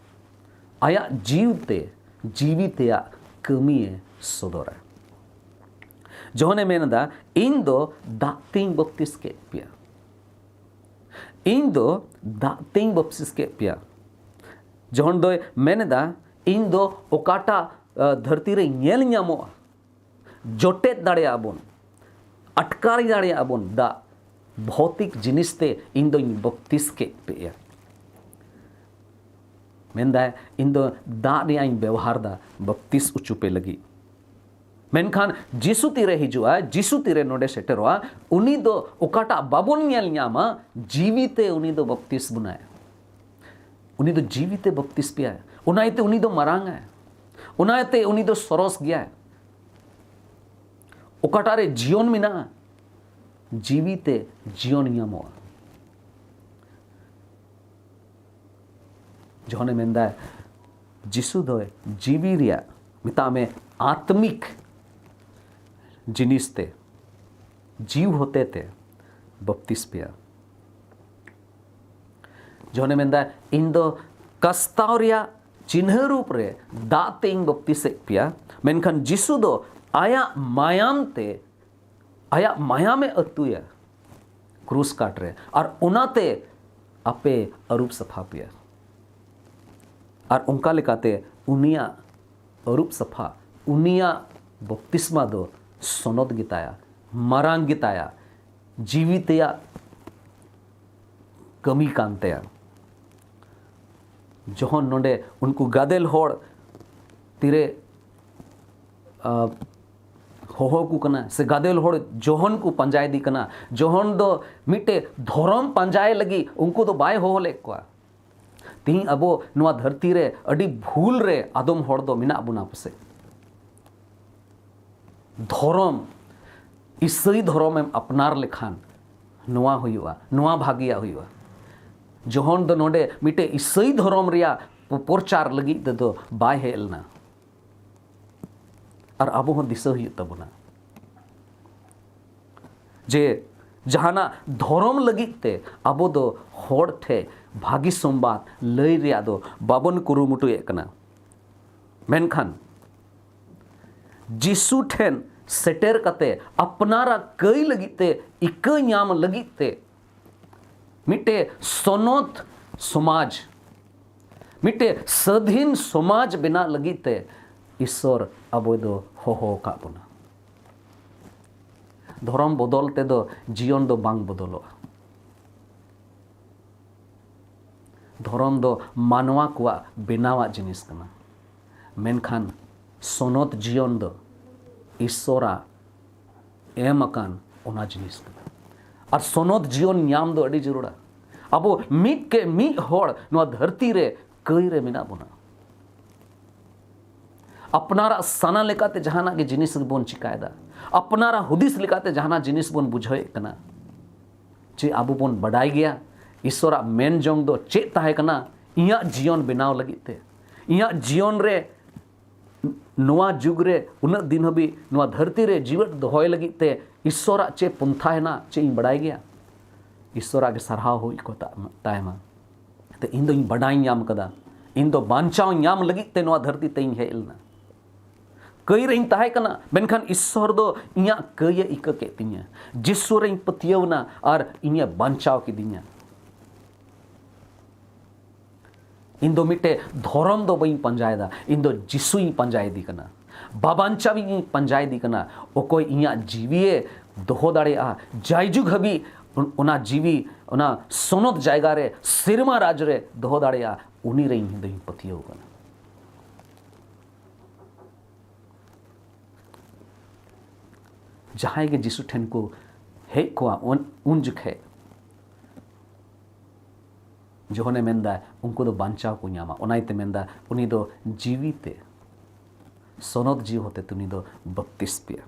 ᱟᱭᱟᱜ ᱡᱤᱣᱤ ᱛᱮ, ᱡᱤᱣᱤ ᱛᱮᱭᱟᱜ ᱠᱟᱹᱢᱤᱭᱮ ᱥᱚᱫᱚᱨᱟ᱾ ᱡᱚᱦᱚᱱᱮ ᱢᱮᱱ ᱮᱫᱟ, "ᱤᱧ ᱫᱚ ᱫᱟᱜ ᱛᱮᱧ ᱵᱟᱯᱛᱤᱥ ᱠᱮᱫ ᱯᱮᱭᱟ, ᱤᱧ ᱫᱚ ᱫᱟᱜ ᱛᱮᱧ ᱵᱟᱯᱛᱤᱥ ᱠᱮᱫ ᱯᱮᱭᱟ᱾" ᱡᱚᱦᱚᱱ ᱫᱚᱭ ᱢᱮᱱ ᱮᱫᱟ, "ᱤᱧ ᱫᱚ ᱚᱠᱟᱴᱟᱜ, ᱟ, ᱫᱷᱟᱹᱨᱛᱤ ᱨᱮ ᱧᱮᱞ ᱧᱟᱢᱚᱜᱼᱟ, ᱡᱚᱴᱮᱫ ᱫᱟᱲᱮᱭᱟᱜᱼᱟ ᱵᱚᱱ, ᱟᱴᱠᱟᱨ ᱫᱟᱲᱮᱭᱟᱜᱼᱟ ᱵᱚᱱ ᱫᱟᱜ, ᱵᱷᱚᱣᱛᱤᱠ ᱡᱤᱱᱤᱥ ᱛᱮ ᱤᱧ ᱫᱚᱧ ᱵᱟᱯᱛᱤᱥ ᱠᱮᱫ ᱯᱮᱭᱟ᱾" ᱢᱮᱱᱫᱟᱭ, "ᱤᱧ ᱫᱚ ᱫᱟᱜ ᱨᱮᱭᱟᱜ ᱤᱧ ᱵᱮᱣᱦᱟᱨ ᱫᱟ ᱵᱟᱯᱛᱤᱥ ᱚᱪᱚ ᱯᱮ ᱞᱟᱹᱜᱤᱫ᱾" ᱢᱮᱱᱠᱷᱟᱱ ᱡᱤᱥᱩ ᱛᱤᱨᱮ ᱦᱤᱡᱩᱜᱼᱟ, ᱡᱤᱥᱩ ᱛᱤᱨᱮ ᱱᱚᱰᱮ ᱥᱮᱴᱮᱨᱚᱜᱼᱟ, ᱩᱱᱤ ᱫᱚ ᱚᱠᱟᱴᱟᱜ ᱵᱟᱵᱚᱱ ᱧᱮᱞ ᱧᱟᱢᱟ, ᱡᱤᱣᱤ ᱛᱮ ᱩᱱᱤ ᱫᱚ ᱵᱟᱯᱛᱤᱥ ᱵᱚᱱᱟᱭ᱾ ᱩᱱᱤ ᱫᱚ ᱡᱤᱣᱤ ᱛᱮ ᱵᱟᱯᱛᱤᱥ ᱯᱮᱭᱟᱭ᱾ ᱚᱱᱟ ᱤᱭᱟᱹᱛᱮ ᱩᱱᱤ ᱫᱚ ᱢᱟᱨᱟᱝ ᱟᱭ, ᱚᱱᱟ ᱤᱭᱟᱹᱛᱮ ᱩᱱᱤ ᱫᱚ ᱥᱚᱨᱚᱥ ᱜᱮᱭᱟᱭ᱾ ᱚᱠᱟᱴᱟᱜ ᱨᱮ ᱡᱤᱭᱚᱱ ᱢᱮᱱᱟᱜᱼᱟ, ᱡᱤᱣᱤ ᱛᱮ ᱡᱤᱭᱚᱱ ᱧᱟᱢᱚᱜᱼᱟ᱾ ᱡᱚᱠᱷᱚᱱᱮ ᱢᱮᱱᱫᱟ, ᱡᱤᱥᱩ ᱫᱚ ᱡᱤᱣᱤ ᱨᱮᱭᱟᱜ, ᱢᱮᱛᱟᱜ ᱢᱮ, ᱟᱛᱢᱤᱠ ᱡᱤᱱᱤᱥ ᱛᱮ, ᱡᱤᱣ ᱦᱚᱛᱮ ᱛᱮ ᱵᱟᱯᱛᱤᱥ ᱯᱮᱭᱟ᱾ ᱡᱚᱠᱷᱚᱱᱮ ᱢᱮᱱᱫᱟ, ᱤᱧ ᱫᱚ ᱠᱟᱥᱛᱟᱣ ᱨᱮᱭᱟᱜ ᱪᱤᱱᱦᱟᱹ ᱨᱩᱯ ᱨᱮ ᱫᱟᱜ ᱛᱮ ᱤᱧ ᱵᱟᱯᱛᱤᱥᱮᱫ ᱯᱮᱭᱟ, ᱢᱮᱱᱠᱷᱟᱱ ᱡᱤᱥᱩ ᱫᱚ ᱟᱭᱟᱜ ᱢᱟᱭᱟᱢ ᱛᱮ, ᱟᱭᱟᱜ ᱢᱟᱭᱟᱢᱮ ᱟᱹᱛᱩᱭᱟ ᱠᱨᱩᱥ ᱠᱟᱴ ᱨᱮ, ᱟᱨ ᱚᱱᱟᱛᱮ ᱟᱯᱮ ᱟᱹᱨᱩᱵ ᱥᱟᱯᱷᱟ ᱯᱮᱭᱟ᱾ ᱟᱨ ᱚᱱᱠᱟ ᱞᱮᱠᱟᱛᱮ ᱩᱱᱤᱭᱟᱜ ᱟᱹᱨᱩᱵ ᱥᱟᱯᱷᱟ, ᱩᱱᱤᱭᱟᱜ ᱵᱚᱯᱛᱤᱥᱢᱟ ᱫᱚ ᱥᱚᱱᱚᱛ ᱜᱮᱛᱟᱭᱟ, ᱢᱟᱨᱟᱝ ᱜᱮᱛᱟᱭᱟ, ᱡᱤᱣᱤ ᱛᱮᱭᱟᱜ ᱠᱟᱹᱢᱤ ᱠᱟᱱ ᱛᱟᱭᱟ᱾ ᱡᱚᱠᱷᱚᱱ ᱱᱚᱰᱮ ᱩᱱᱠᱩ ᱜᱟᱫᱮᱞ ᱦᱚᱲ ᱛᱤᱨᱮ, ᱟ, ᱦᱚᱦᱚ ᱠᱚ ᱠᱟᱱᱟ, ᱥᱮ ᱜᱟᱫᱮᱞ ᱦᱚᱲ ᱡᱚᱦᱚᱱ ᱠᱚ ᱯᱟᱸᱡᱟᱭᱮᱫᱮ ᱠᱟᱱᱟ, ᱡᱚᱦᱚᱱ ᱫᱚ ᱢᱤᱫᱴᱮᱡ ᱫᱷᱚᱨᱚᱢ ᱯᱟᱸᱡᱟᱭ ᱞᱟᱹᱜᱤᱫ ᱩᱱᱠᱩ ᱫᱚ ᱵᱟᱭ ᱦᱚᱦᱚ ᱞᱮᱫ ᱠᱚᱣᱟ᱾ ᱛᱤᱦᱤᱧ ᱟᱵᱚ ᱱᱚᱣᱟ ᱫᱷᱟᱹᱨᱛᱤ ᱨᱮ ᱟᱹᱰᱤ ᱵᱷᱩᱞ ᱨᱮ ᱟᱫᱚᱢ ᱦᱚᱲ ᱫᱚ ᱢᱮᱱᱟᱜ ᱵᱚᱱᱟ ᱯᱟᱥᱮᱡ᱾ ᱫᱷᱚᱨᱚᱢ, ᱤᱥᱟᱹᱭ ᱫᱷᱚᱨᱚᱢᱮᱢ ᱟᱯᱱᱟᱨ ᱞᱮᱠᱷᱟᱱ ᱱᱚᱣᱟ ᱦᱩᱭᱩᱜᱼᱟ, ᱱᱚᱣᱟ ᱵᱷᱟᱜᱮᱭᱟᱜ ᱦᱩᱭᱩᱜᱼᱟ᱾ ᱡᱚᱦᱚᱱ ᱫᱚ ᱱᱚᱰᱮ ᱢᱤᱫᱴᱮᱡ ᱤᱥᱟᱹᱭ ᱫᱷᱚᱨᱚᱢ ᱨᱮᱭᱟᱜ ᱯᱨᱚᱪᱟᱨ ᱞᱟᱹᱜᱤᱫ ᱛᱮᱫᱚ ᱵᱟᱭ ᱦᱮᱡ ᱞᱮᱱᱟ᱾ ᱟᱨ ᱟᱵᱚ ᱦᱚᱸ ᱫᱤᱥᱟᱹ ᱦᱩᱭᱩᱜ ᱛᱟᱵᱚᱱᱟ ᱡᱮ ᱡᱟᱦᱟᱱᱟᱜ ᱫᱷᱚᱨᱚᱢ ᱞᱟᱹᱜᱤᱫ ᱛᱮ ᱟᱵᱚ ᱫᱚ ᱦᱚᱲ ᱴᱷᱮᱱ ᱵᱷᱟᱹᱜᱤ ᱥᱚᱢᱵᱟᱫ ᱞᱟᱹᱭ ᱨᱮᱭᱟᱜ ᱫᱚ ᱵᱟᱵᱚᱱ ᱠᱩᱨᱩᱢᱩᱴᱩᱭᱮᱫ ᱠᱟᱱᱟ᱾ ᱢᱮᱱᱠᱷᱟᱱ ᱡᱤᱥᱩ ᱴᱷᱮᱱ ᱥᱮᱴᱮᱨ ᱠᱟᱛᱮ ᱟᱯᱱᱟᱨᱟᱜ ᱠᱟᱹᱭ ᱞᱟᱹᱜᱤᱫ ᱛᱮ, ᱤᱠᱟᱹ ᱧᱟᱢ ᱞᱟᱹᱜᱤᱫ ᱛᱮ ᱢᱤᱫᱴᱮᱡ ᱥᱚᱱᱚᱛ ᱥᱚᱢᱟᱡᱽ, ᱢᱤᱫᱴᱮᱡ ᱥᱟᱹᱫᱷᱤᱱ ᱥᱚᱢᱟᱡᱽ ᱵᱮᱱᱟᱜ ᱞᱟᱹᱜᱤᱫ ᱛᱮ ᱤᱥᱥᱚᱨ ᱟᱵᱚ ᱫᱚ ᱦᱚᱦᱚ ᱟᱠᱟᱫ ᱵᱚᱱᱟ᱾ ᱫᱷᱚᱨᱚᱢ ᱵᱚᱫᱚᱞ ᱛᱮᱫᱚ ᱡᱤᱭᱚᱱ ᱫᱚ ᱵᱟᱝ ᱵᱚᱫᱚᱞᱚᱜᱼᱟ᱾ ᱫᱷᱚᱨᱚᱢ ᱫᱚ ᱢᱟᱱᱣᱟ ᱠᱚᱣᱟᱜ ᱵᱮᱱᱟᱣᱟᱜ ᱡᱤᱱᱤᱥ ᱠᱟᱱᱟ, ᱢᱮᱱᱠᱷᱟᱱ ᱥᱚᱱᱚᱛ ᱡᱤᱭᱚᱱ ᱫᱚ ᱤᱥᱥᱚᱨᱟᱜ ᱮᱢ ᱟᱠᱟᱱ ᱚᱱᱟ ᱡᱤᱱᱤᱥ ᱠᱟᱱᱟ᱾ ᱟᱨ ᱥᱚᱱᱚᱛ ᱡᱤᱭᱚᱱ ᱧᱟᱢ ᱫᱚ ᱟᱹᱰᱤ ᱡᱟᱹᱨᱩᱲᱟ᱾ ᱟᱵᱚ ᱢᱤᱫ ᱠᱮ ᱢᱤᱫ ᱦᱚᱲ ᱱᱚᱣᱟ ᱫᱷᱟᱹᱨᱛᱤ ᱨᱮ ᱠᱟᱹᱭ ᱨᱮ ᱢᱮᱱᱟᱜ ᱵᱚᱱᱟ᱾ ᱟᱯᱱᱟᱨᱟᱜ ᱥᱟᱱᱟ ᱞᱮᱠᱟᱛᱮ ᱡᱟᱦᱟᱱᱟᱜ ᱜᱮ ᱡᱤᱱᱤᱥ ᱵᱚᱱ ᱪᱤᱠᱟᱭᱮᱫᱟ, ᱟᱯᱱᱟᱨᱟᱜ ᱦᱩᱫᱤᱥ ᱞᱮᱠᱟᱛᱮ ᱡᱟᱦᱟᱱᱟᱜ ᱡᱤᱱᱤᱥ ᱵᱚᱱ ᱵᱩᱡᱷᱟᱹᱣᱮᱫ ᱠᱟᱱᱟ᱾ ᱪᱮᱫ ᱟᱵᱚ ᱵᱚᱱ ᱵᱟᱰᱟᱭ ᱜᱮᱭᱟ ᱤᱥᱥᱚᱨᱟᱜ ᱢᱮᱱ ᱡᱚᱝ ᱫᱚ ᱪᱮᱫ ᱛᱟᱦᱮᱸ ᱠᱟᱱᱟ? ᱤᱧᱟᱹᱜ ᱡᱤᱭᱚᱱ ᱵᱮᱱᱟᱣ ᱞᱟᱹᱜᱤᱫ ᱛᱮ, ᱤᱧᱟᱹᱜ ᱡᱤᱭᱚᱱ ᱨᱮ, ᱱᱚᱣᱟ ᱡᱩᱜᱽ ᱨᱮ, ᱩᱱᱟᱹᱜ ᱫᱤᱱ ᱦᱟᱹᱵᱤᱡ ᱱᱚᱣᱟ ᱫᱷᱟᱹᱨᱛᱤ ᱨᱮ ᱡᱤᱣᱮᱫ ᱫᱚᱦᱚᱭ ᱞᱟᱹᱜᱤᱫ ᱛᱮ ᱤᱥᱥᱚᱨᱟᱜ ᱪᱮᱫ ᱯᱚᱱᱛᱷᱟ ᱦᱮᱱᱟᱜ, ᱪᱮᱫ ᱤᱧ ᱵᱟᱲᱟᱭ ᱜᱮᱭᱟ? ᱤᱥᱥᱚᱨᱟᱜ ᱜᱮ ᱥᱟᱨᱦᱟᱣ ᱦᱩᱭ ᱠᱚ ᱛᱟ-, ᱛᱟᱭᱢᱟ᱾ ᱛᱮ ᱤᱧ ᱫᱚᱧ ᱵᱟᱰᱟᱭ ᱧᱟᱢ ᱠᱟᱫᱟ, ᱤᱧ ᱫᱚ ᱵᱟᱧᱪᱟᱣ ᱧᱟᱢ ᱞᱟᱹᱜᱤᱫ ᱛᱮ ᱱᱚᱣᱟ ᱫᱷᱟᱹᱨᱛᱤ ᱛᱮᱧ ᱦᱮᱡ ᱞᱮᱱᱟ᱾ ᱠᱟᱹᱭ ᱨᱮᱧ ᱛᱟᱦᱮᱸ ᱠᱟᱱᱟ, ᱢᱮᱱᱠᱷᱟᱱ ᱤᱥᱥᱚᱨ ᱫᱚ ᱤᱧᱟᱹᱜ ᱠᱟᱹᱭᱮ ᱤᱠᱟᱹ ᱠᱮᱫ ᱛᱤᱧᱟᱹ᱾ ᱡᱤᱥᱩ ᱨᱮᱧ ᱯᱟᱹᱛᱭᱟᱹᱣ ᱮᱱᱟ ᱟᱨ ᱤᱧᱮ ᱵᱟᱧᱪᱟᱣ ᱠᱤᱫᱤᱧᱟ᱾ ᱤᱧ ᱫᱚ ᱢᱤᱫᱴᱮᱡ ᱫᱷᱚᱨᱚᱢ ᱫᱚ ᱵᱟᱹᱧ ᱯᱟᱸᱡᱟᱭᱮᱫᱟ, ᱤᱧ ᱫᱚ ᱡᱤᱥᱩᱧ ᱯᱟᱸᱡᱟᱭᱮᱫᱮ ᱠᱟᱱᱟ, ᱵᱟᱵᱟᱧᱪᱟᱣᱤᱧ ᱯᱟᱸᱡᱟᱭᱮᱫᱮ ᱠᱟᱱᱟ᱾ ᱚᱠᱚᱭ ᱤᱧᱟᱹᱜ ᱡᱤᱣᱤᱭᱮ ᱫᱚᱦᱚ ᱫᱟᱲᱮᱭᱟᱜᱼᱟ, ᱡᱟᱭᱡᱩᱜᱽ ᱦᱟᱹᱵᱤᱡ ᱚᱱᱟ ᱡᱤᱣᱤ ᱚᱱᱟ ᱥᱚᱱᱚᱛ ᱡᱟᱭᱜᱟ ᱨᱮ, ᱥᱮᱨᱢᱟ ᱨᱟᱡᱽ ᱨᱮ ᱫᱚᱦᱚ ᱫᱟᱲᱮᱭᱟᱜᱼᱟ, ᱩᱱᱤ ᱨᱮ ᱤᱧ ᱫᱚᱧ ᱯᱟᱹᱛᱭᱟᱹᱣ ᱠᱟᱱᱟ᱾ ᱡᱟᱦᱟᱸᱭ ᱜᱮ ᱡᱤᱥᱩ ᱴᱷᱮᱱ ᱠᱚ ᱦᱮᱡ ᱠᱚᱣᱟ, ᱩᱱ, ᱩᱱ ᱡᱚᱠᱷᱮᱡ ᱡᱚᱠᱷᱚᱱᱮ ᱢᱮᱱᱫᱟ, ᱩᱱᱠᱩ ᱫᱚ ᱵᱟᱧᱪᱟᱣ ᱠᱚ ᱧᱟᱢᱟ᱾ ᱚᱱᱟ ᱤᱭᱟᱹᱛᱮ ᱢᱮᱱᱫᱟ, ᱩᱱᱤ ᱫᱚ ᱡᱤᱣᱤ ᱛᱮ, ᱥᱚᱱᱚᱛ ᱡᱤᱣᱤ ᱦᱚᱛᱮ ᱛᱮ ᱩᱱᱤ ᱫᱚ ᱵᱟᱯᱛᱤᱥ ᱯᱮᱭᱟ᱾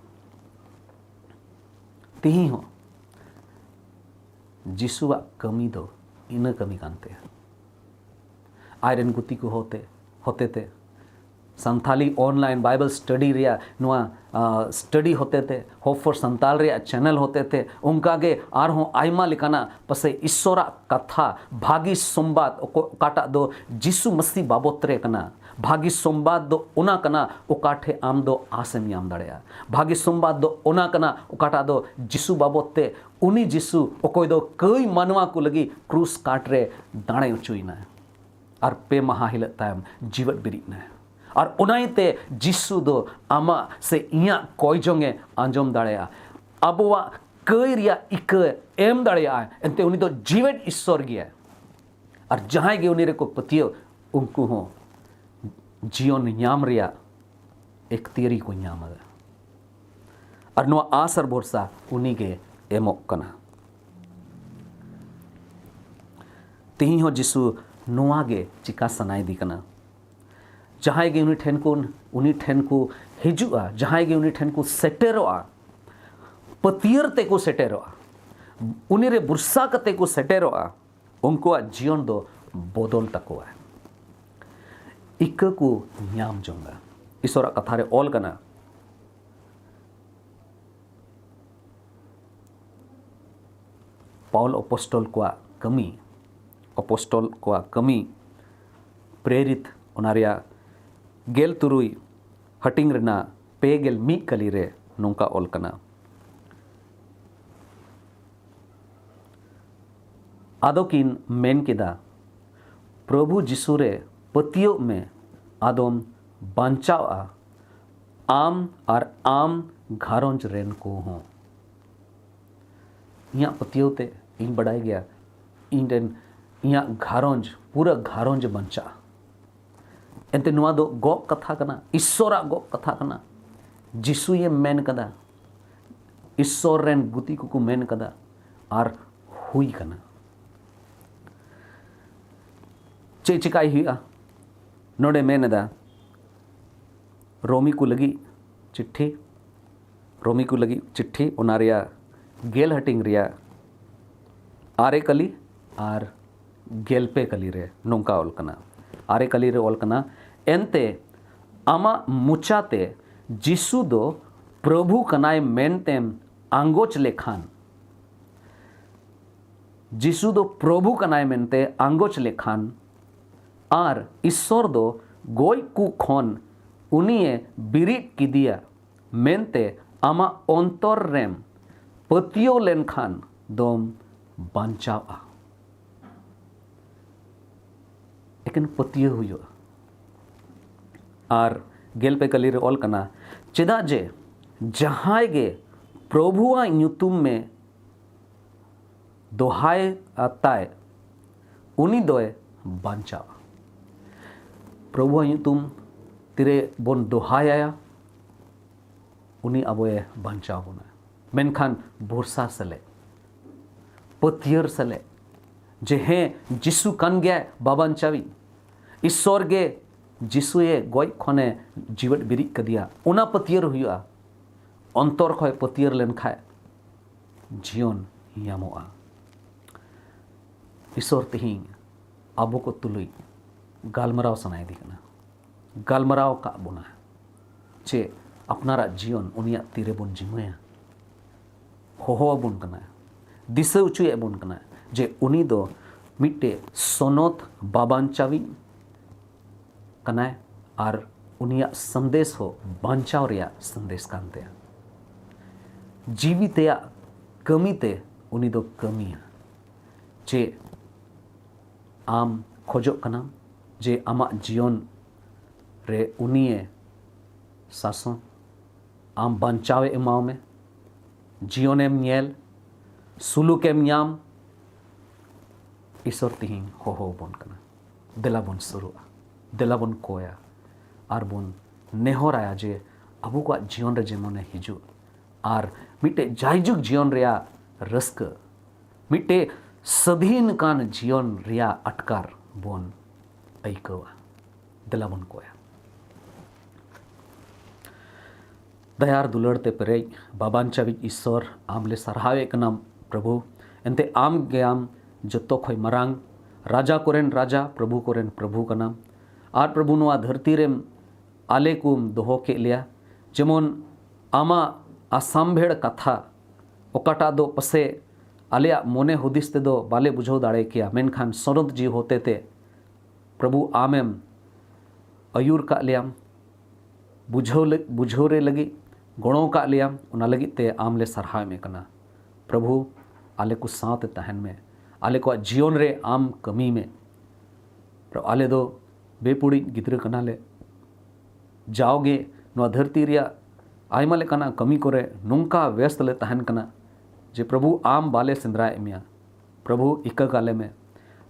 ᱛᱮᱦᱮᱧ ᱦᱚᱸ ᱡᱤᱥᱩᱣᱟᱜ ᱠᱟᱹᱢᱤ ᱫᱚ ᱤᱱᱟᱹ ᱠᱟᱹᱢᱤ ᱠᱟᱱ ᱛᱟᱭᱟ᱾ ᱟᱡᱨᱮᱱ ᱜᱩᱛᱤ ᱠᱚ ᱦᱚᱛᱮ, ᱦᱚᱛᱮ ᱛᱮ, ᱥᱟᱱᱛᱷᱟᱞᱤ online Bible study ᱨᱮᱭᱟᱜ ᱱᱚᱣᱟ, ᱟ, study ᱦᱚᱛᱮ ᱛᱮ, Hope for Santal ᱨᱮᱭᱟᱜ channel ᱦᱚᱛᱮ ᱛᱮ, ᱚᱱᱠᱟ ᱜᱮ ᱟᱨᱦᱚᱸ ᱟᱭᱢᱟ ᱞᱮᱠᱟᱱᱟᱜ ᱯᱟᱥᱮ ᱤᱥᱥᱚᱨᱟᱜ ᱠᱟᱛᱷᱟ, ᱵᱷᱟᱹᱜᱤ ᱥᱚᱢᱵᱟᱫ, ᱚᱠᱚ-, ᱚᱠᱟᱴᱟᱜ ᱫᱚ ᱡᱤᱥᱩ ᱢᱟᱹᱥᱤ ᱵᱟᱵᱚᱛ ᱨᱮ ᱠᱟᱱᱟ᱾ ᱵᱷᱟᱹᱜᱤ ᱥᱚᱢᱵᱟᱫ ᱫᱚ ᱚᱱᱟ ᱠᱟᱱᱟ, ᱚᱠᱟ ᱴᱷᱮᱡ ᱟᱢ ᱫᱚ ᱟᱥᱮᱢ ᱧᱟᱢ ᱫᱟᱲᱮᱭᱟᱜᱼᱟ᱾ ᱵᱷᱟᱹᱜᱤ ᱥᱚᱢᱵᱟᱫ ᱫᱚ ᱚᱱᱟ ᱠᱟᱱᱟ, ᱚᱠᱟᱴᱟᱜ ᱫᱚ ᱡᱤᱥᱩ ᱵᱟᱵᱚᱛ ᱛᱮ, ᱩᱱᱤ ᱡᱤᱥᱩ ᱚᱠᱚᱭ ᱫᱚ ᱠᱟᱹᱭ ᱢᱟᱱᱣᱟ ᱠᱚ ᱞᱟᱹᱜᱤᱫ ᱠᱨᱩᱥ ᱠᱟᱴ ᱨᱮ ᱫᱟᱲᱮ ᱦᱚᱪᱚᱭᱮᱱᱟ᱾ ᱟᱨ ᱯᱮ ᱢᱟᱦᱟ ᱦᱤᱞᱳᱜ ᱛᱟᱭᱚᱢ ᱡᱤᱣᱮᱫ ᱵᱮᱨᱮᱫ ᱮᱱᱟᱭ᱾ ᱟᱨ ᱚᱱᱟ ᱤᱭᱟᱹᱛᱮ ᱡᱤᱥᱩ ᱫᱚ ᱟᱢᱟᱜ ᱥᱮ ᱤᱧᱟᱹᱜ ᱠᱚᱭ ᱡᱚᱝ ᱮ ᱟᱸᱡᱚᱢ ᱫᱟᱲᱮᱭᱟᱜᱼᱟ, ᱟᱵᱚᱣᱟᱜ ᱠᱟᱹᱭ ᱨᱮᱭᱟᱜ ᱤᱠᱟᱹ ᱮᱢ ᱫᱟᱲᱮᱭᱟᱜᱼᱟᱭ᱾ ᱮᱱᱛᱮ ᱩᱱᱤ ᱫᱚ ᱡᱤᱣᱮᱫ ᱤᱥᱥᱚᱨ ᱜᱮᱭᱟᱭ᱾ ᱟᱨ ᱡᱟᱦᱟᱸᱭ ᱜᱮ ᱩᱱᱤ ᱨᱮᱠᱚ ᱯᱟᱹᱛᱭᱟᱹᱣ, ᱩᱱᱠᱩ ᱦᱚᱸ ᱡᱤᱭᱚᱱ ᱧᱟᱢ ᱨᱮᱭᱟᱜ ᱮᱠᱛᱤᱭᱟᱹᱨᱤ ᱠᱚ ᱧᱟᱢ ᱮᱫᱟ᱾ ᱟᱨ ᱱᱚᱣᱟ ᱟᱥ ᱟᱨ ᱵᱷᱚᱨᱥᱟ ᱩᱱᱤ ᱜᱮ ᱮᱢᱚᱜ ᱠᱟᱱᱟ᱾ ᱛᱮᱦᱮᱧ ᱦᱚᱸ ᱡᱤᱥᱩ ᱱᱚᱣᱟ ᱜᱮ ᱪᱤᱠᱟ ᱥᱟᱱᱟᱭᱮᱫᱮ ᱠᱟᱱᱟ᱾ ᱡᱟᱦᱟᱸᱭ ᱜᱮ ᱩᱱᱤ ᱴᱷᱮᱱ ᱠᱚ, ᱩᱱᱤ ᱴᱷᱮᱱ ᱠᱚ ᱦᱤᱡᱩᱜᱼᱟ, ᱡᱟᱦᱟᱸᱭ ᱜᱮ ᱩᱱᱤ ᱴᱷᱮᱱ ᱠᱚ ᱥᱮᱴᱮᱨᱚᱜᱼᱟ, ᱯᱟᱹᱛᱭᱟᱹᱨ ᱛᱮᱠᱚ ᱥᱮᱴᱮᱨᱚᱜᱼᱟ, ᱩᱱᱤ ᱨᱮ ᱵᱷᱚᱨᱥᱟ ᱠᱟᱛᱮ ᱠᱚ ᱥᱮᱴᱮᱨᱚᱜᱼᱟ, ᱩᱱᱠᱩᱣᱟᱜ ᱡᱤᱭᱚᱱ ᱫᱚ ᱵᱚᱫᱚᱞ ᱛᱟᱠᱚᱣᱟ, ᱤᱠᱟᱹ ᱠᱚ ᱧᱟᱢ ᱡᱚᱝᱟ᱾ ᱤᱥᱚᱨᱟᱜ ᱠᱟᱛᱷᱟ ᱨᱮ ᱚᱞ ᱠᱟᱱᱟ, ᱯᱟᱣᱩᱞ ᱚᱯᱚᱥᱴᱚᱞ ᱠᱚᱣᱟᱜ ᱠᱟᱹᱢᱤ, ᱚᱯᱚᱥᱴᱚᱞ ᱠᱚᱣᱟᱜ ᱠᱟᱹᱢᱤ ᱯᱨᱮᱨᱤᱛ, ᱚᱱᱟ ᱨᱮᱭᱟᱜ ᱜᱮᱞ ᱛᱩᱨᱩᱭ ᱦᱟᱹᱴᱤᱧ ᱨᱮᱱᱟᱜ ᱯᱮ ᱜᱮᱞ ᱢᱤᱫ ᱠᱟᱹᱞᱤ ᱨᱮ ᱱᱚᱝᱠᱟ ᱚᱞ ᱠᱟᱱᱟ, ᱟᱫᱚ ᱠᱤᱱ ᱢᱮᱱ ᱠᱮᱫᱟ, "ᱯᱨᱚᱵᱷᱩ ᱡᱤᱥᱩ ᱨᱮ ᱯᱟᱹᱛᱭᱟᱹᱜ ᱢᱮ, ᱟᱫᱚᱢ ᱵᱟᱧᱪᱟᱣᱜᱼᱟ, ᱟᱢ ᱟᱨ ᱟᱢ ᱜᱷᱟᱨᱚᱸᱡᱽ ᱨᱮᱱ ᱠᱚᱦᱚᱸ᱾" ᱤᱧᱟᱹᱜ ᱯᱟᱹᱛᱭᱟᱹᱣ ᱛᱮ ᱤᱧ ᱵᱟᱰᱟᱭ ᱜᱮᱭᱟ, ᱤᱧ ᱨᱮᱱ, ᱤᱧᱟᱹᱜ ᱜᱷᱟᱨᱚᱸᱡᱽ, ᱯᱩᱨᱟᱹ ᱜᱷᱟᱨᱚᱸᱡᱽ ᱵᱟᱧᱪᱟᱜᱼᱟ᱾ ᱮᱱᱛᱮ ᱱᱚᱣᱟ ᱫᱚ ᱜᱚᱜ ᱠᱟᱛᱷᱟ ᱠᱟᱱᱟ, ᱤᱥᱥᱚᱨᱟᱜ ᱜᱚᱜ ᱠᱟᱛᱷᱟ ᱠᱟᱱᱟ᱾ ᱡᱤᱥᱩᱭᱮ ᱢᱮᱱ ᱠᱟᱫᱟ, ᱤᱥᱥᱚᱨ ᱨᱮᱱ ᱜᱩᱛᱤ ᱠᱚᱠᱚ ᱢᱮᱱ ᱠᱟᱫᱟ, ᱟᱨ ᱦᱩᱭ ᱠᱟᱱᱟ᱾ ᱪᱮᱫ ᱪᱤᱠᱟᱭ ᱦᱩᱭᱩᱜᱼᱟ? ᱱᱚᱰᱮ ᱢᱮᱱ ᱮᱫᱟ, ᱨᱳᱢᱤ ᱠᱚ ᱞᱟᱹᱜᱤᱫ ᱪᱤᱴᱷᱤ, ᱨᱳᱢᱤ ᱠᱚ ᱞᱟᱹᱜᱤᱫ ᱪᱤᱴᱷᱤ, ᱚᱱᱟ ᱨᱮᱭᱟᱜ ᱜᱮᱞ ᱦᱟᱹᱴᱤᱧ ᱨᱮᱭᱟᱜ ᱟᱨᱮ ᱠᱟᱹᱞᱤ ᱟᱨ ᱜᱮᱞ ᱯᱮ ᱠᱟᱹᱞᱤ ᱨᱮ ᱱᱚᱝᱠᱟ ᱚᱞ ᱠᱟᱱᱟ, ᱟᱨᱮ ᱠᱟᱹᱞᱤ ᱨᱮ ᱚᱞ ᱠᱟᱱᱟ, "ᱮᱱᱛᱮ ᱟᱢᱟᱜ ᱢᱚᱪᱟ ᱛᱮ ᱡᱤᱥᱩ ᱫᱚ ᱯᱨᱚᱵᱷᱩ ᱠᱟᱱᱟᱭ ᱢᱮᱱᱛᱮᱢ ᱟᱸᱜᱚᱪ ᱞᱮᱠᱷᱟᱱ, ᱡᱤᱥᱩ ᱫᱚ ᱯᱨᱚᱵᱷᱩ ᱠᱟᱱᱟᱭ ᱢᱮᱱᱛᱮ ᱟᱸᱜᱚᱪ ᱞᱮᱠᱷᱟᱱ, ᱟᱨ ᱤᱥᱥᱚᱨ ᱫᱚ ᱜᱚᱡ ᱠᱚ ᱠᱷᱚᱱ ᱩᱱᱤᱭᱮ ᱵᱤᱨᱤᱫ ᱠᱮᱫᱮᱭᱟ ᱢᱮᱱᱛᱮ ᱟᱢᱟᱜ ᱚᱱᱛᱚᱨ ᱨᱮᱢ ᱯᱟᱹᱛᱭᱟᱹᱣ ᱞᱮᱱᱠᱷᱟᱱ ᱫᱚᱢ ᱵᱟᱧᱪᱟᱣᱜᱼᱟ᱾" ᱮᱠᱮᱱ ᱯᱟᱹᱛᱭᱟᱹᱣ ᱦᱩᱭᱩᱜᱼᱟ᱾ ᱟᱨ ᱜᱮᱞ ᱯᱮ ᱠᱟᱹᱞᱤ ᱨᱮ ᱚᱞ ᱠᱟᱱᱟ, "ᱪᱮᱫᱟᱜ ᱡᱮ ᱡᱟᱦᱟᱸᱭ ᱜᱮ ᱯᱨᱚᱵᱷᱩᱣᱟᱜ ᱧᱩᱛᱩᱢ ᱢᱮ ᱫᱚᱦᱟᱭ ᱟᱛᱟᱭ, ᱩᱱᱤ ᱫᱚᱭ ᱵᱟᱧᱪᱟᱜᱼᱟ᱾" ᱯᱨᱚᱵᱷᱩᱣᱟᱜ ᱧᱩᱛᱩᱢ ᱛᱤᱨᱮ ᱵᱚᱱ ᱫᱚᱦᱟᱭᱟ, ᱩᱱᱤ ᱟᱵᱚᱭ ᱵᱟᱧᱪᱟᱣ ᱵᱚᱱᱟ᱾ ᱢᱮᱱᱠᱷᱟᱱ ᱵᱷᱚᱨᱥᱟ ᱥᱟᱞᱮ, ᱯᱟᱹᱛᱭᱟᱹᱨ ᱥᱟᱞᱮ, ᱡᱮ ᱦᱮᱸ, ᱡᱤᱥᱩ ᱠᱟᱱ ᱜᱮᱭᱟᱭ ᱵᱟᱵᱟᱧᱪᱟᱣᱤᱡ, ᱤᱥᱥᱚᱨ ᱜᱮ ᱡᱤᱥᱩᱭᱮ ᱜᱚᱡ ᱠᱷᱚᱱᱮ ᱡᱤᱣᱮᱫ ᱵᱤᱨᱤᱫ ᱠᱟᱫᱮᱭᱟ, ᱚᱱᱟ ᱯᱟᱹᱛᱭᱟᱹᱨ ᱦᱩᱭᱩᱜᱼᱟ᱾ ᱚᱱᱛᱚᱨ ᱠᱷᱚᱱ ᱯᱟᱹᱛᱭᱟᱹᱨ ᱞᱮᱱᱠᱷᱟᱱ ᱡᱤᱭᱚᱱ ᱧᱟᱢᱚᱜᱼᱟ᱾ ᱤᱥᱥᱚᱨ ᱛᱮᱦᱮᱧ ᱟᱵᱚ ᱠᱚ ᱛᱩᱞᱩᱡ ᱜᱟᱞᱢᱟᱨᱟᱣ ᱥᱟᱱᱟᱭᱮᱫᱮ ᱠᱟᱱᱟ᱾ ᱜᱟᱞᱢᱟᱨᱟᱣ ᱟᱠᱟᱫ ᱵᱚᱱᱟ ᱪᱮ ᱟᱯᱱᱟᱨᱟᱜ ᱡᱤᱭᱚᱱ ᱩᱱᱤᱭᱟᱜ ᱛᱤᱨᱮ ᱵᱚᱱ ᱡᱤᱢᱟᱹᱭᱟ᱾ ᱦᱚᱦᱚ ᱟᱵᱚᱱ ᱠᱟᱱᱟ, ᱫᱤᱥᱟᱹ ᱦᱚᱪᱚᱭᱮᱫ ᱵᱚᱱ ᱠᱟᱱᱟ ᱡᱮ ᱩᱱᱤ ᱫᱚ ᱢᱤᱫᱴᱮᱡ ᱥᱚᱱᱚᱛ ᱵᱟᱵᱟᱱᱪᱟᱣᱤᱡ ᱠᱟᱱᱟᱭ ᱟᱨ ᱩᱱᱤᱭᱟᱜ ᱥᱟᱸᱫᱮᱥ ᱦᱚᱸ ᱵᱟᱧᱪᱟᱣ ᱨᱮᱭᱟᱜ ᱥᱟᱸᱫᱮᱥ ᱠᱟᱱ ᱛᱟᱭᱟ᱾ ᱡᱤᱣᱤ ᱛᱮᱭᱟᱜ ᱠᱟᱹᱢᱤ ᱛᱮ ᱩᱱᱤ ᱫᱚ ᱠᱟᱹᱢᱤᱭᱟ᱾ ᱪᱮ ᱟᱢ ᱠᱷᱚᱡᱚᱜ ᱠᱟᱱᱟᱢ ᱡᱮ ᱟᱢᱟᱜ ᱡᱤᱭᱚᱱ ᱨᱮ ᱩᱱᱤᱭᱮ ᱥᱟᱥᱚᱱ, ᱟᱢ ᱵᱟᱧᱪᱟᱣᱮ ᱮᱢᱟᱣ ᱢᱮ, ᱡᱤᱭᱚᱱᱮᱢ ᱧᱮᱞ, ᱥᱩᱞᱩᱠᱮᱢ ᱧᱟᱢ? ᱤᱥᱚᱨ ᱛᱤᱦᱤᱧ ᱦᱚᱦᱚ ᱟᱵᱚᱱ ᱠᱟᱱᱟ, ᱫᱮᱞᱟ ᱵᱚᱱ ᱥᱩᱨᱩᱜᱼᱟ, ᱫᱮᱞᱟ ᱵᱚᱱ ᱠᱚᱭᱟ ᱟᱨ ᱵᱚᱱ ᱱᱮᱦᱚᱨᱟᱭᱟ ᱡᱮ ᱟᱵᱚ ᱠᱚᱣᱟᱜ ᱡᱤᱭᱚᱱ ᱨᱮ ᱡᱮᱢᱚᱱᱮ ᱦᱤᱡᱩᱜ ᱟᱨ ᱢᱤᱫᱴᱮᱡ ᱡᱟᱭᱡᱩᱜᱽ ᱡᱤᱭᱚᱱ ᱨᱮᱭᱟᱜ ᱨᱟᱹᱥᱠᱟᱹ, ᱢᱤᱫᱴᱮᱡ ᱥᱟᱹᱫᱷᱤᱱ ᱠᱟᱱ ᱡᱤᱭᱚᱱ ᱨᱮᱭᱟᱜ ᱟᱴᱠᱟᱨ ᱵᱚᱱ ᱟᱹᱭᱠᱟᱹᱣᱟ᱾ ᱫᱮᱞᱟ ᱵᱚᱱ ᱠᱚᱭᱟ᱾ ᱫᱟᱭᱟᱨ ᱫᱩᱞᱟᱹᱲ ᱛᱮ ᱯᱮᱨᱮᱡ ᱵᱟᱵᱟᱱᱪᱟᱣᱤᱡ ᱤᱥᱥᱚᱨ, ᱟᱢ ᱞᱮ ᱥᱟᱨᱦᱟᱣᱮᱫ ᱠᱟᱱᱟᱢ ᱯᱨᱚᱵᱷᱩ᱾ ᱮᱱᱛᱮ ᱟᱢ ᱜᱮ ᱟᱢ ᱡᱚᱛᱚ ᱠᱷᱚᱡ ᱢᱟᱨᱟᱝ, ᱨᱟᱡᱟ ᱠᱚᱨᱮᱱ ᱨᱟᱡᱟ, ᱯᱨᱚᱵᱷᱩ ᱠᱚᱨᱮᱱ ᱯᱨᱚᱵᱷᱩ ᱠᱟᱱᱟᱢ᱾ ᱟᱨ ᱯᱨᱚᱵᱷᱩ, ᱱᱚᱣᱟ ᱫᱷᱟᱹᱨᱛᱤ ᱨᱮᱢ ᱟᱞᱮ ᱠᱚᱢ ᱫᱚᱦᱚ ᱠᱮᱫ ᱞᱮᱭᱟ, ᱡᱮᱢᱚᱱ ᱟᱢᱟᱜ ᱟᱥᱟᱢᱵᱷᱮᱲ ᱠᱟᱛᱷᱟ, ᱚᱠᱟᱴᱟᱜ ᱫᱚ ᱯᱟᱥᱮ ᱟᱞᱮᱭᱟᱜ ᱢᱚᱱᱮ ᱦᱩᱫᱤᱥ ᱛᱮᱫᱚ ᱵᱟᱞᱮ ᱵᱩᱡᱷᱟᱹᱣ ᱫᱟᱲᱮ ᱠᱮᱭᱟ, ᱢᱮᱱᱠᱷᱟᱱ ᱥᱚᱱᱚᱛ ᱡᱤᱣᱤ ᱦᱚᱛᱮᱛᱮ ᱯᱨᱚᱵᱷᱩ ᱟᱢᱮᱢ ᱟᱹᱭᱩᱨ ᱠᱟᱜ ᱞᱮᱭᱟᱢ, ᱵᱩᱡᱷᱟᱹᱣ ᱞᱟᱹ-, ᱵᱩᱡᱷᱟᱹᱣ ᱨᱮ ᱞᱟᱹᱜᱤᱫ ᱜᱚᱲᱚ ᱠᱟᱜ ᱞᱮᱭᱟᱢ, ᱚᱱᱟ ᱞᱟᱹᱜᱤᱫ ᱛᱮ ᱟᱢ ᱞᱮ ᱥᱟᱨᱦᱟᱣ ᱮᱢ ᱠᱟᱱᱟ᱾ ᱯᱨᱚᱵᱷᱩ, ᱟᱞᱮ ᱠᱚ ᱥᱟᱶᱛᱮ ᱛᱟᱦᱮᱱ ᱢᱮ, ᱟᱞᱮ ᱠᱚᱣᱟᱜ ᱡᱤᱭᱚᱱ ᱨᱮ ᱟᱢ ᱠᱟᱹᱢᱤ ᱢᱮ᱾ ᱟᱞᱮ ᱫᱚ ᱵᱮᱯᱩᱲᱤᱡ ᱜᱤᱫᱽᱨᱟᱹ ᱠᱟᱱᱟᱞᱮ᱾ ᱡᱟᱣᱜᱮ ᱱᱚᱣᱟ ᱫᱷᱟᱹᱨᱛᱤ ᱨᱮᱭᱟᱜ ᱟᱭᱢᱟ ᱞᱮᱠᱟᱱᱟᱜ ᱠᱟᱹᱢᱤ ᱠᱚᱨᱮ ᱱᱚᱝᱠᱟ ᱵᱮᱥᱛ ᱞᱮ ᱛᱟᱦᱮᱱ ᱠᱟᱱᱟ ᱡᱮ ᱯᱨᱚᱵᱷᱩ, ᱟᱢ ᱵᱟᱞᱮ ᱥᱮᱸᱫᱽᱨᱟᱭᱮᱫ ᱢᱮᱭᱟ᱾ ᱯᱨᱚᱵᱷᱩ, ᱤᱠᱟᱹ ᱠᱟᱞᱮ ᱢᱮ,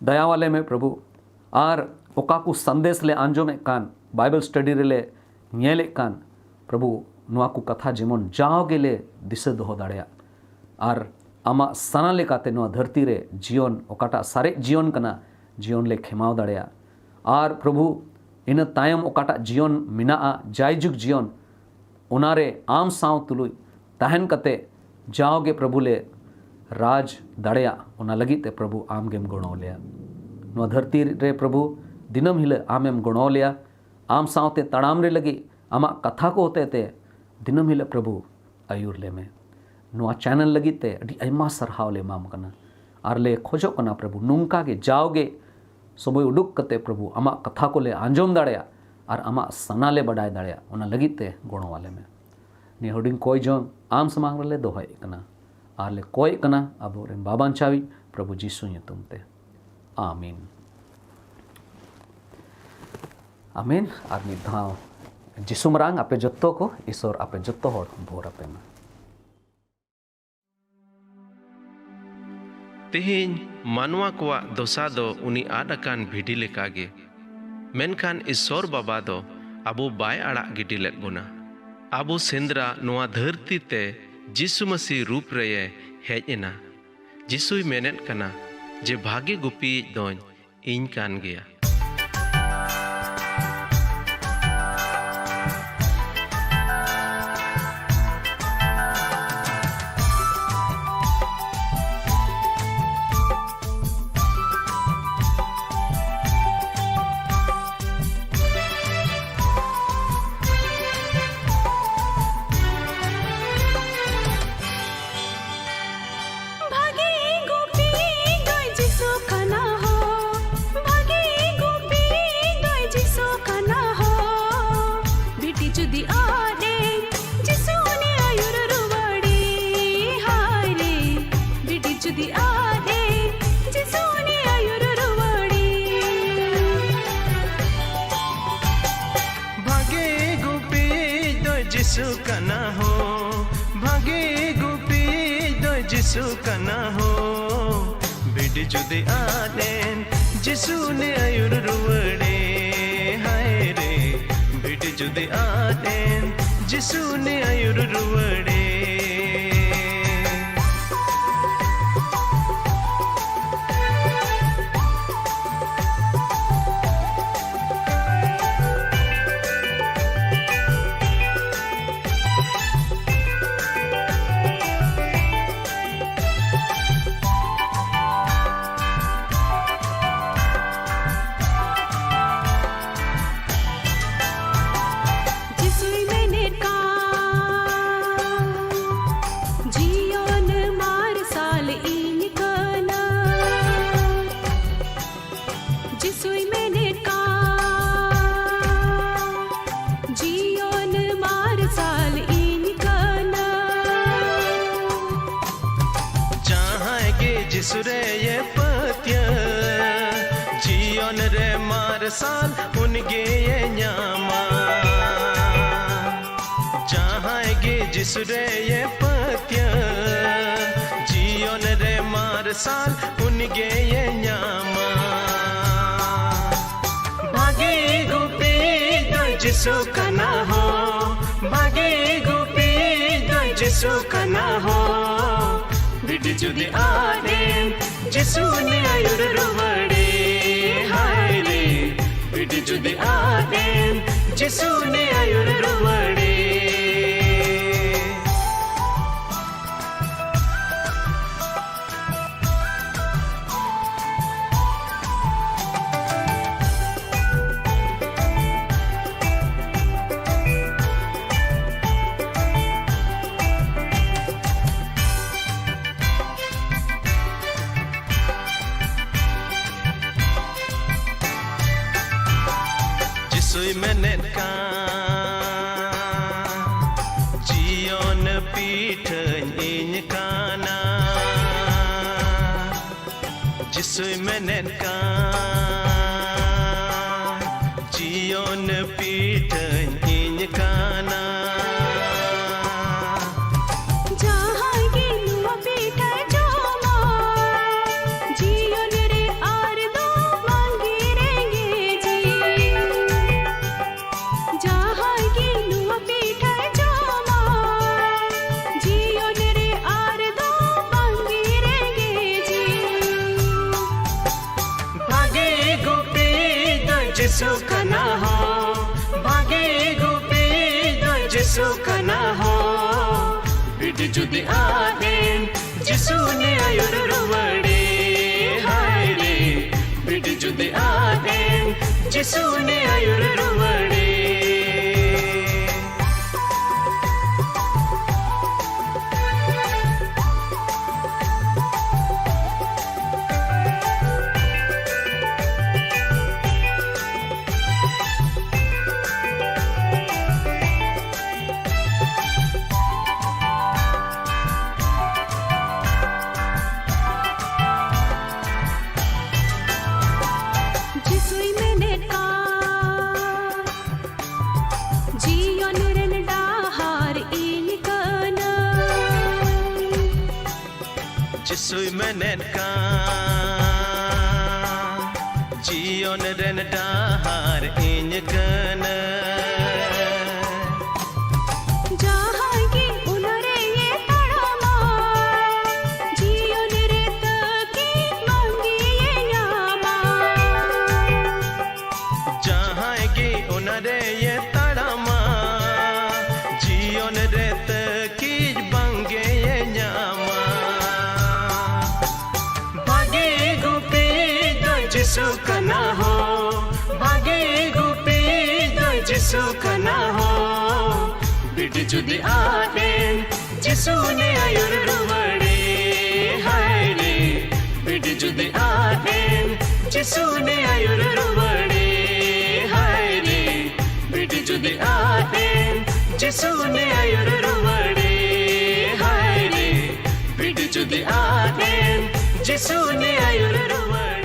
ᱫᱟᱭᱟᱣᱟᱞᱮ ᱢᱮ ᱯᱨᱚᱵᱷᱩ᱾ ᱟᱨ ᱚᱠᱟ ᱠᱚ ᱥᱟᱸᱫᱮᱥ ᱞᱮ ᱟᱸᱡᱚᱢᱮᱫ ᱠᱟᱱ, ᱵᱟᱭᱵᱮᱞ ᱥᱴᱟᱰᱤ ᱨᱮᱞᱮ ᱧᱮᱞᱮᱫ ᱠᱟᱱ, ᱯᱨᱚᱵᱷᱩ, ᱱᱚᱣᱟ ᱠᱚ ᱠᱟᱛᱷᱟ ᱡᱮᱢᱚᱱ ᱡᱟᱣ ᱜᱮᱞᱮ ᱫᱤᱥᱟᱹ ᱫᱚᱦᱚ ᱫᱟᱲᱮᱭᱟᱜ᱾ ᱟᱨ ᱟᱢᱟᱜ ᱥᱟᱱᱟ ᱞᱮᱠᱟᱛᱮ ᱱᱚᱣᱟ ᱫᱷᱟᱹᱨᱛᱤ ᱨᱮ ᱡᱤᱭᱚᱱ, ᱚᱠᱟᱴᱟᱜ ᱥᱟᱨᱮᱡ ᱡᱤᱭᱚᱱ ᱠᱟᱱᱟ, ᱡᱤᱭᱚᱱ ᱞᱮ ᱠᱷᱮᱢᱟᱣ ᱫᱟᱲᱮᱭᱟᱜ᱾ ᱟᱨ ᱯᱨᱚᱵᱷᱩ, ᱤᱱᱟᱹ ᱛᱟᱭᱚᱢ ᱚᱠᱟᱴᱟᱜ ᱡᱤᱭᱚᱱ ᱢᱮᱱᱟᱜᱼᱟ, ᱡᱟᱭᱡᱩᱜᱽ ᱡᱤᱭᱚᱱ, ᱚᱱᱟᱨᱮ ᱟᱢ ᱥᱟᱶ ᱛᱩᱞᱩᱡ ᱛᱟᱦᱮᱱ ᱠᱟᱛᱮ ᱡᱟᱣᱜᱮ ᱯᱨᱚᱵᱷᱩ ᱞᱮ ᱨᱟᱡᱽ ᱫᱟᱲᱮᱭᱟᱜ, ᱚᱱᱟ ᱞᱟᱹᱜᱤᱫ ᱛᱮ ᱯᱨᱚᱵᱷᱩ ᱟᱢ ᱜᱮᱢ ᱜᱚᱲᱚ ᱞᱮᱭᱟ᱾ ᱱᱚᱣᱟ ᱫᱷᱟᱹᱨᱛᱤ ᱨᱮ ᱯᱨᱚᱵᱷᱩ, ᱫᱤᱱᱟᱹᱢ ᱦᱤᱞᱳᱜ ᱟᱢᱮᱢ ᱜᱚᱲᱚ ᱞᱮᱭᱟ, ᱟᱢ ᱥᱟᱶᱛᱮ ᱛᱟᱲᱟᱢ ᱨᱮ ᱞᱟᱹᱜᱤᱫ ᱟᱢᱟᱜ ᱠᱟᱛᱷᱟ ᱠᱚ ᱦᱚᱛᱮ ᱛᱮ ᱫᱤᱱᱟᱹᱢ ᱦᱤᱞᱳᱜ ᱯᱨᱚᱵᱷᱩ ᱟᱹᱭᱩᱨ ᱞᱮᱢᱮ᱾ ᱱᱚᱣᱟ ᱪᱮᱱᱮᱞ ᱞᱟᱹᱜᱤᱫ ᱛᱮ ᱟᱹᱰᱤ ᱟᱭᱢᱟ ᱥᱟᱨᱦᱟᱣ ᱞᱮ ᱮᱢᱟᱢ ᱠᱟᱱᱟ ᱟᱨ ᱞᱮ ᱠᱷᱚᱡᱚᱜ ᱠᱟᱱᱟ ᱯᱨᱚᱵᱷᱩ, ᱱᱚᱝᱠᱟ ᱜᱮ ᱡᱟᱣᱜᱮ ᱥᱚᱢᱚᱭ ᱩᱰᱩᱠ ᱠᱟᱛᱮ ᱯᱨᱚᱵᱷᱩ ᱟᱢᱟᱜ ᱠᱟᱛᱷᱟ ᱠᱚᱞᱮ ᱟᱸᱡᱚᱢ ᱫᱟᱲᱮᱭᱟᱜ ᱟᱨ ᱟᱢᱟᱜ ᱥᱟᱱᱟ ᱞᱮ ᱵᱟᱰᱟᱭ ᱫᱟᱲᱮᱭᱟᱜ, ᱚᱱᱟ ᱞᱟᱹᱜᱤᱫ ᱛᱮ ᱜᱚᱲᱚ ᱟᱞᱮ ᱢᱮ᱾ ᱱᱤᱭᱟᱹ ᱦᱩᱰᱤᱧ ᱠᱚᱭ ᱡᱚᱝ ᱟᱢ ᱥᱟᱢᱟᱝ ᱨᱮᱞᱮ ᱫᱚᱦᱚᱭᱮᱫ ᱠᱟᱱᱟ ᱟᱨ ᱞᱮ ᱠᱚᱭᱮᱫ ᱠᱟᱱᱟ ᱟᱵᱚᱨᱮᱱ ᱵᱟᱵᱟᱧᱪᱟᱣᱤᱡ ᱯᱨᱚᱵᱷᱩ ᱡᱤᱥᱩ ᱧᱩᱛᱩᱢ ᱛᱮ, ᱟᱢᱤᱱ᱾ ᱟᱢᱤᱱ᱾ ᱟᱨ ᱢᱤᱫ ᱫᱷᱟᱣ ᱡᱤᱥᱩ ᱢᱟᱨᱟᱝ ᱟᱯᱮ ᱡᱚᱛᱚ ᱠᱚ, ᱤᱥᱚᱨ ᱟᱯᱮ ᱡᱚᱛᱚ ᱦᱚᱲ ᱵᱷᱳᱨ ᱟᱯᱮ ᱢᱟ᱾ ᱛᱮᱦᱮᱧ ᱢᱟᱱᱣᱟ ᱠᱚᱣᱟᱜ ᱫᱚᱥᱟ ᱫᱚ ᱩᱱᱤ ᱟᱫ ᱟᱠᱟᱱ ᱵᱷᱤᱰᱤ ᱞᱮᱠᱟᱜᱮ, ᱢᱮᱱᱠᱷᱟᱱ ᱤᱥᱚᱨ ᱵᱟᱵᱟ ᱫᱚ ᱟᱵᱚ ᱵᱟᱭ ᱟᱲᱟᱜ ᱜᱤᱰᱤ ᱞᱮᱫ ᱵᱚᱱᱟ᱾ ᱟᱵᱚ ᱥᱮᱸᱫᱽᱨᱟ ᱱᱚᱣᱟ ᱫᱷᱟᱹᱨᱛᱤ ᱛᱮ ᱡᱤᱥᱩ ᱢᱟᱹᱥᱤ ᱨᱩᱯ ᱨᱮᱭᱮ ᱦᱮᱡ ᱮᱱᱟ᱾ ᱡᱤᱥᱩᱭ ᱢᱮᱱᱮᱫ ᱠᱟᱱᱟ ᱡᱮ ᱵᱷᱟᱜᱮ ᱜᱩᱯᱤᱭᱤᱡ ᱫᱚᱧ ᱤᱧ ᱠᱟᱱ ᱜᱮᱭᱟ᱾ ᱵᱷᱟᱜᱮ ᱜᱩᱯᱤ ᱫᱚᱭ ᱡᱤᱥᱩ ᱠᱟᱱᱟ ᱦᱳ, ᱵᱷᱟᱜᱮ ᱜᱩᱯᱤ ᱫᱚᱭ ᱡᱤᱥᱩ ᱠᱟᱱᱟ ᱦᱳ᱾ ᱵᱷᱤᱰᱤ ᱡᱩᱫᱤ ᱟᱫ ᱮᱱ, ᱡᱤᱥᱩ ᱩᱱᱤ ᱟᱹᱭᱩᱨ ᱨᱩᱣᱟᱹᱲᱮ᱾ ᱦᱟᱭ ᱨᱮ, ᱵᱷᱤᱰᱤ ᱡᱩᱫᱤ ᱟᱫ ᱮᱱ, ᱡᱤᱥᱩ ᱩᱱᱤ ᱟᱹᱭᱩᱨ ᱨᱩᱣᱟᱹᱲᱮ᱾ ᱵᱷᱟᱜᱮ ᱜᱩᱯᱤᱭᱤᱡ ᱫᱚᱭ ᱡᱤᱥᱩ ᱠᱟᱱᱟ ᱦᱳ, ᱵᱷᱟᱜᱮ ᱜᱩᱯᱤᱭᱤᱡ ᱫᱚᱭ ᱡᱤᱥᱩ ᱠᱟᱱᱟ ᱦᱳ᱾ ᱵᱷᱤᱰᱤ ᱡᱩᱫᱤ ᱟᱫ ᱮᱱ, ᱡᱤᱥᱩ ᱩᱱᱤ ᱟᱹᱭᱩᱨ ᱨᱩᱣᱟᱹᱲᱮ᱾ ᱦᱟᱭ ᱨᱮ, ᱵᱷᱤᱰᱤ ᱡᱩᱫᱤ ᱟᱫ ᱮᱱ, ᱡᱤᱥᱩ ᱩᱱᱤ ᱟᱹᱭᱩᱨ ᱨᱩᱣᱟᱹᱲᱮ᱾ ᱥᱟᱞ ᱩᱱᱤᱜᱮᱭᱮ ᱧᱟᱢᱟ᱾ ᱡᱟᱦᱟᱸᱭ ᱜᱮ ᱡᱤᱥᱩ ᱨᱮᱭᱮ ᱯᱟᱹᱛᱭᱟᱹᱣ, ᱡᱤᱭᱚᱱ ᱨᱮ ᱢᱟᱨᱥᱟᱞ ᱩᱱᱤᱜᱮᱭᱮ ᱧᱟᱢᱟ᱾ ᱵᱷᱟᱜᱮ ᱜᱩᱯᱤ ᱫᱚ ᱡᱤᱥᱩ ᱠᱟᱱᱟ ᱦᱳ, ᱵᱷᱟᱜᱮ ᱜᱩᱯᱤ ᱫᱚ ᱡᱤᱥᱩ ᱠᱟᱱᱟ ᱦᱳ᱾ ᱵᱷᱤᱰᱤ ᱡᱩᱫᱤ ᱟᱫᱮᱱ, ᱡᱤᱥᱩ ᱩᱱᱤ ᱟᱹᱭᱩᱨ ᱨᱩᱣᱟᱹᱲᱮ᱾ ᱦᱟᱭ ᱨᱮ, ᱵᱷᱤᱰᱤ ᱡᱩᱫᱤ ᱟᱫᱮᱱ, ᱡᱤᱥᱩ ᱩᱱᱤ ᱟᱹᱭᱩᱨ ᱨᱩᱣᱟᱹᱲᱮ᱾ ᱡᱤᱥᱩᱭ ᱢᱮᱱᱮᱫ ᱠᱟᱱ, ᱡᱤᱭᱚᱱ ᱯᱤᱴᱷᱟᱹᱧ ᱤᱧ ᱠᱟᱱᱟ᱾ ᱡᱤᱥᱩᱭ ᱢᱮᱱᱮᱫ ᱠᱟᱱ, ᱡᱤᱭᱚᱱ ᱯᱤᱴᱷᱟᱹᱧ ᱤᱧ ᱠᱟᱱᱟ᱾ ᱡᱟᱦᱟᱸᱭ ᱜᱮ ᱱᱚᱣᱟ ᱯᱤᱴᱷᱟᱹᱭ ᱡᱚᱢᱟ, ᱡᱤᱭᱚᱱ ᱨᱮ ᱟᱨ ᱫᱚ ᱵᱟᱝᱜᱮ ᱨᱮᱸᱜᱮᱡᱮ᱾ ᱡᱟᱦᱟᱸᱭ ᱜᱮ ᱱᱚᱣᱟ ᱯᱤᱴᱷᱟᱹᱭ ᱡᱚᱢᱟ, ᱡᱤᱭᱚᱱ ᱨᱮ ᱟᱨ ᱫᱚ ᱵᱟᱝᱜᱮ ᱨᱮᱸᱜᱮᱡᱮ᱾ ᱵᱷᱟᱜᱮ ᱜᱩᱯᱤ ᱫᱚ ᱡᱤᱥᱩ ᱠᱟᱱᱟ ᱦᱳ, ᱵᱷᱟᱜᱮ ᱜᱩᱯᱤ ᱫᱚ ᱡᱤᱥᱩ ᱠᱟᱱᱟ ᱦᱳ᱾ ᱵᱷᱤᱰᱤ ᱡᱩᱫᱤ ᱟᱫᱮᱱ, ᱡᱤᱥᱩ ᱩᱱᱤ ᱟᱹᱭᱩᱨ ᱨᱩᱣᱟᱹᱲᱮ᱾ ᱦᱟᱭ ᱨᱮ, ᱵᱷᱤᱰᱤ ᱡᱩᱫᱤ ᱟᱫᱮᱱ, ᱡᱤᱥᱩ ᱩᱱᱤ ᱟᱹᱭᱩᱨ ᱨᱩᱣᱟᱹᱲᱮ᱾ ᱡᱤᱥᱩᱭ ᱢᱮᱱᱮᱫ ᱡᱤᱥᱩᱭ ᱢᱮᱱᱮᱫ ᱠᱟᱱ, ᱡᱤᱭᱚᱱ ᱨᱮᱱ ᱰᱟᱦᱟᱨ ᱤᱧ ᱠᱟᱹᱱᱟᱹᱧ᱾ ᱡᱟᱦᱟᱸᱭ ᱜᱮ ᱚᱱᱟ ᱨᱮᱭᱮ ᱛᱟᱲᱟᱢᱟ, ᱡᱤᱭᱚᱱ ᱨᱮ ᱛᱟᱹᱠᱤᱱ ᱵᱟᱝᱜᱮᱭᱮ ᱧᱟᱢᱟ᱾ ᱡᱟᱦᱟᱸᱭ ᱜᱮ ᱚᱱᱟ ᱨᱮᱭᱮ ᱛᱟᱲᱟᱢᱟ, ᱡᱤᱭᱚᱱ ᱨᱮ ᱛᱟᱹᱠᱤᱱ ᱵᱟᱝᱜᱮᱭᱮ ᱧᱟᱢᱟ᱾ ᱵᱷᱟᱜᱮ ᱜᱩᱯᱤ ᱫᱚ ᱡᱤᱥᱩ ᱠᱟᱱᱟ ᱦᱳ, ᱵᱷᱟᱜᱮ ᱜᱩᱯᱤ ᱫᱚ ᱡᱤᱥᱩ ᱠᱟᱱᱟ ᱦᱳ᱾ ᱵᱤᱴᱤ ᱡᱩᱫᱤ ᱟᱫ ᱮᱱ, ᱡᱤᱥᱩ ᱱᱮ ᱟᱹᱭᱩᱨ ᱨᱩᱣᱟᱹᱲᱮ᱾ ᱦᱟᱭ ᱨᱮ, ᱵᱤᱴᱤ ᱡᱩᱫᱤ ᱟᱫ ᱮᱱ, ᱡᱤᱥᱩ ᱱᱮ ᱟᱹᱭᱩᱨ ᱨᱩᱣᱟᱹᱲᱮ᱾ ᱦᱟᱭ ᱨᱮ, ᱵᱤᱴᱤ ᱡᱩᱫᱤ ᱟᱫ ᱮᱱ, ᱡᱤᱥᱩ ᱱᱮ ᱟᱹᱭᱩᱨ ᱨᱩᱣᱟᱹᱲᱮ᱾ ᱦᱟᱭ ᱨᱮ, ᱵᱤᱴᱤ ᱡᱩᱫᱤ ᱟᱫ ᱮᱱ, ᱡᱤᱥᱩ ᱱᱮ ᱟᱹᱭᱩᱨ ᱨᱩᱣᱟᱹᱲᱮ᱾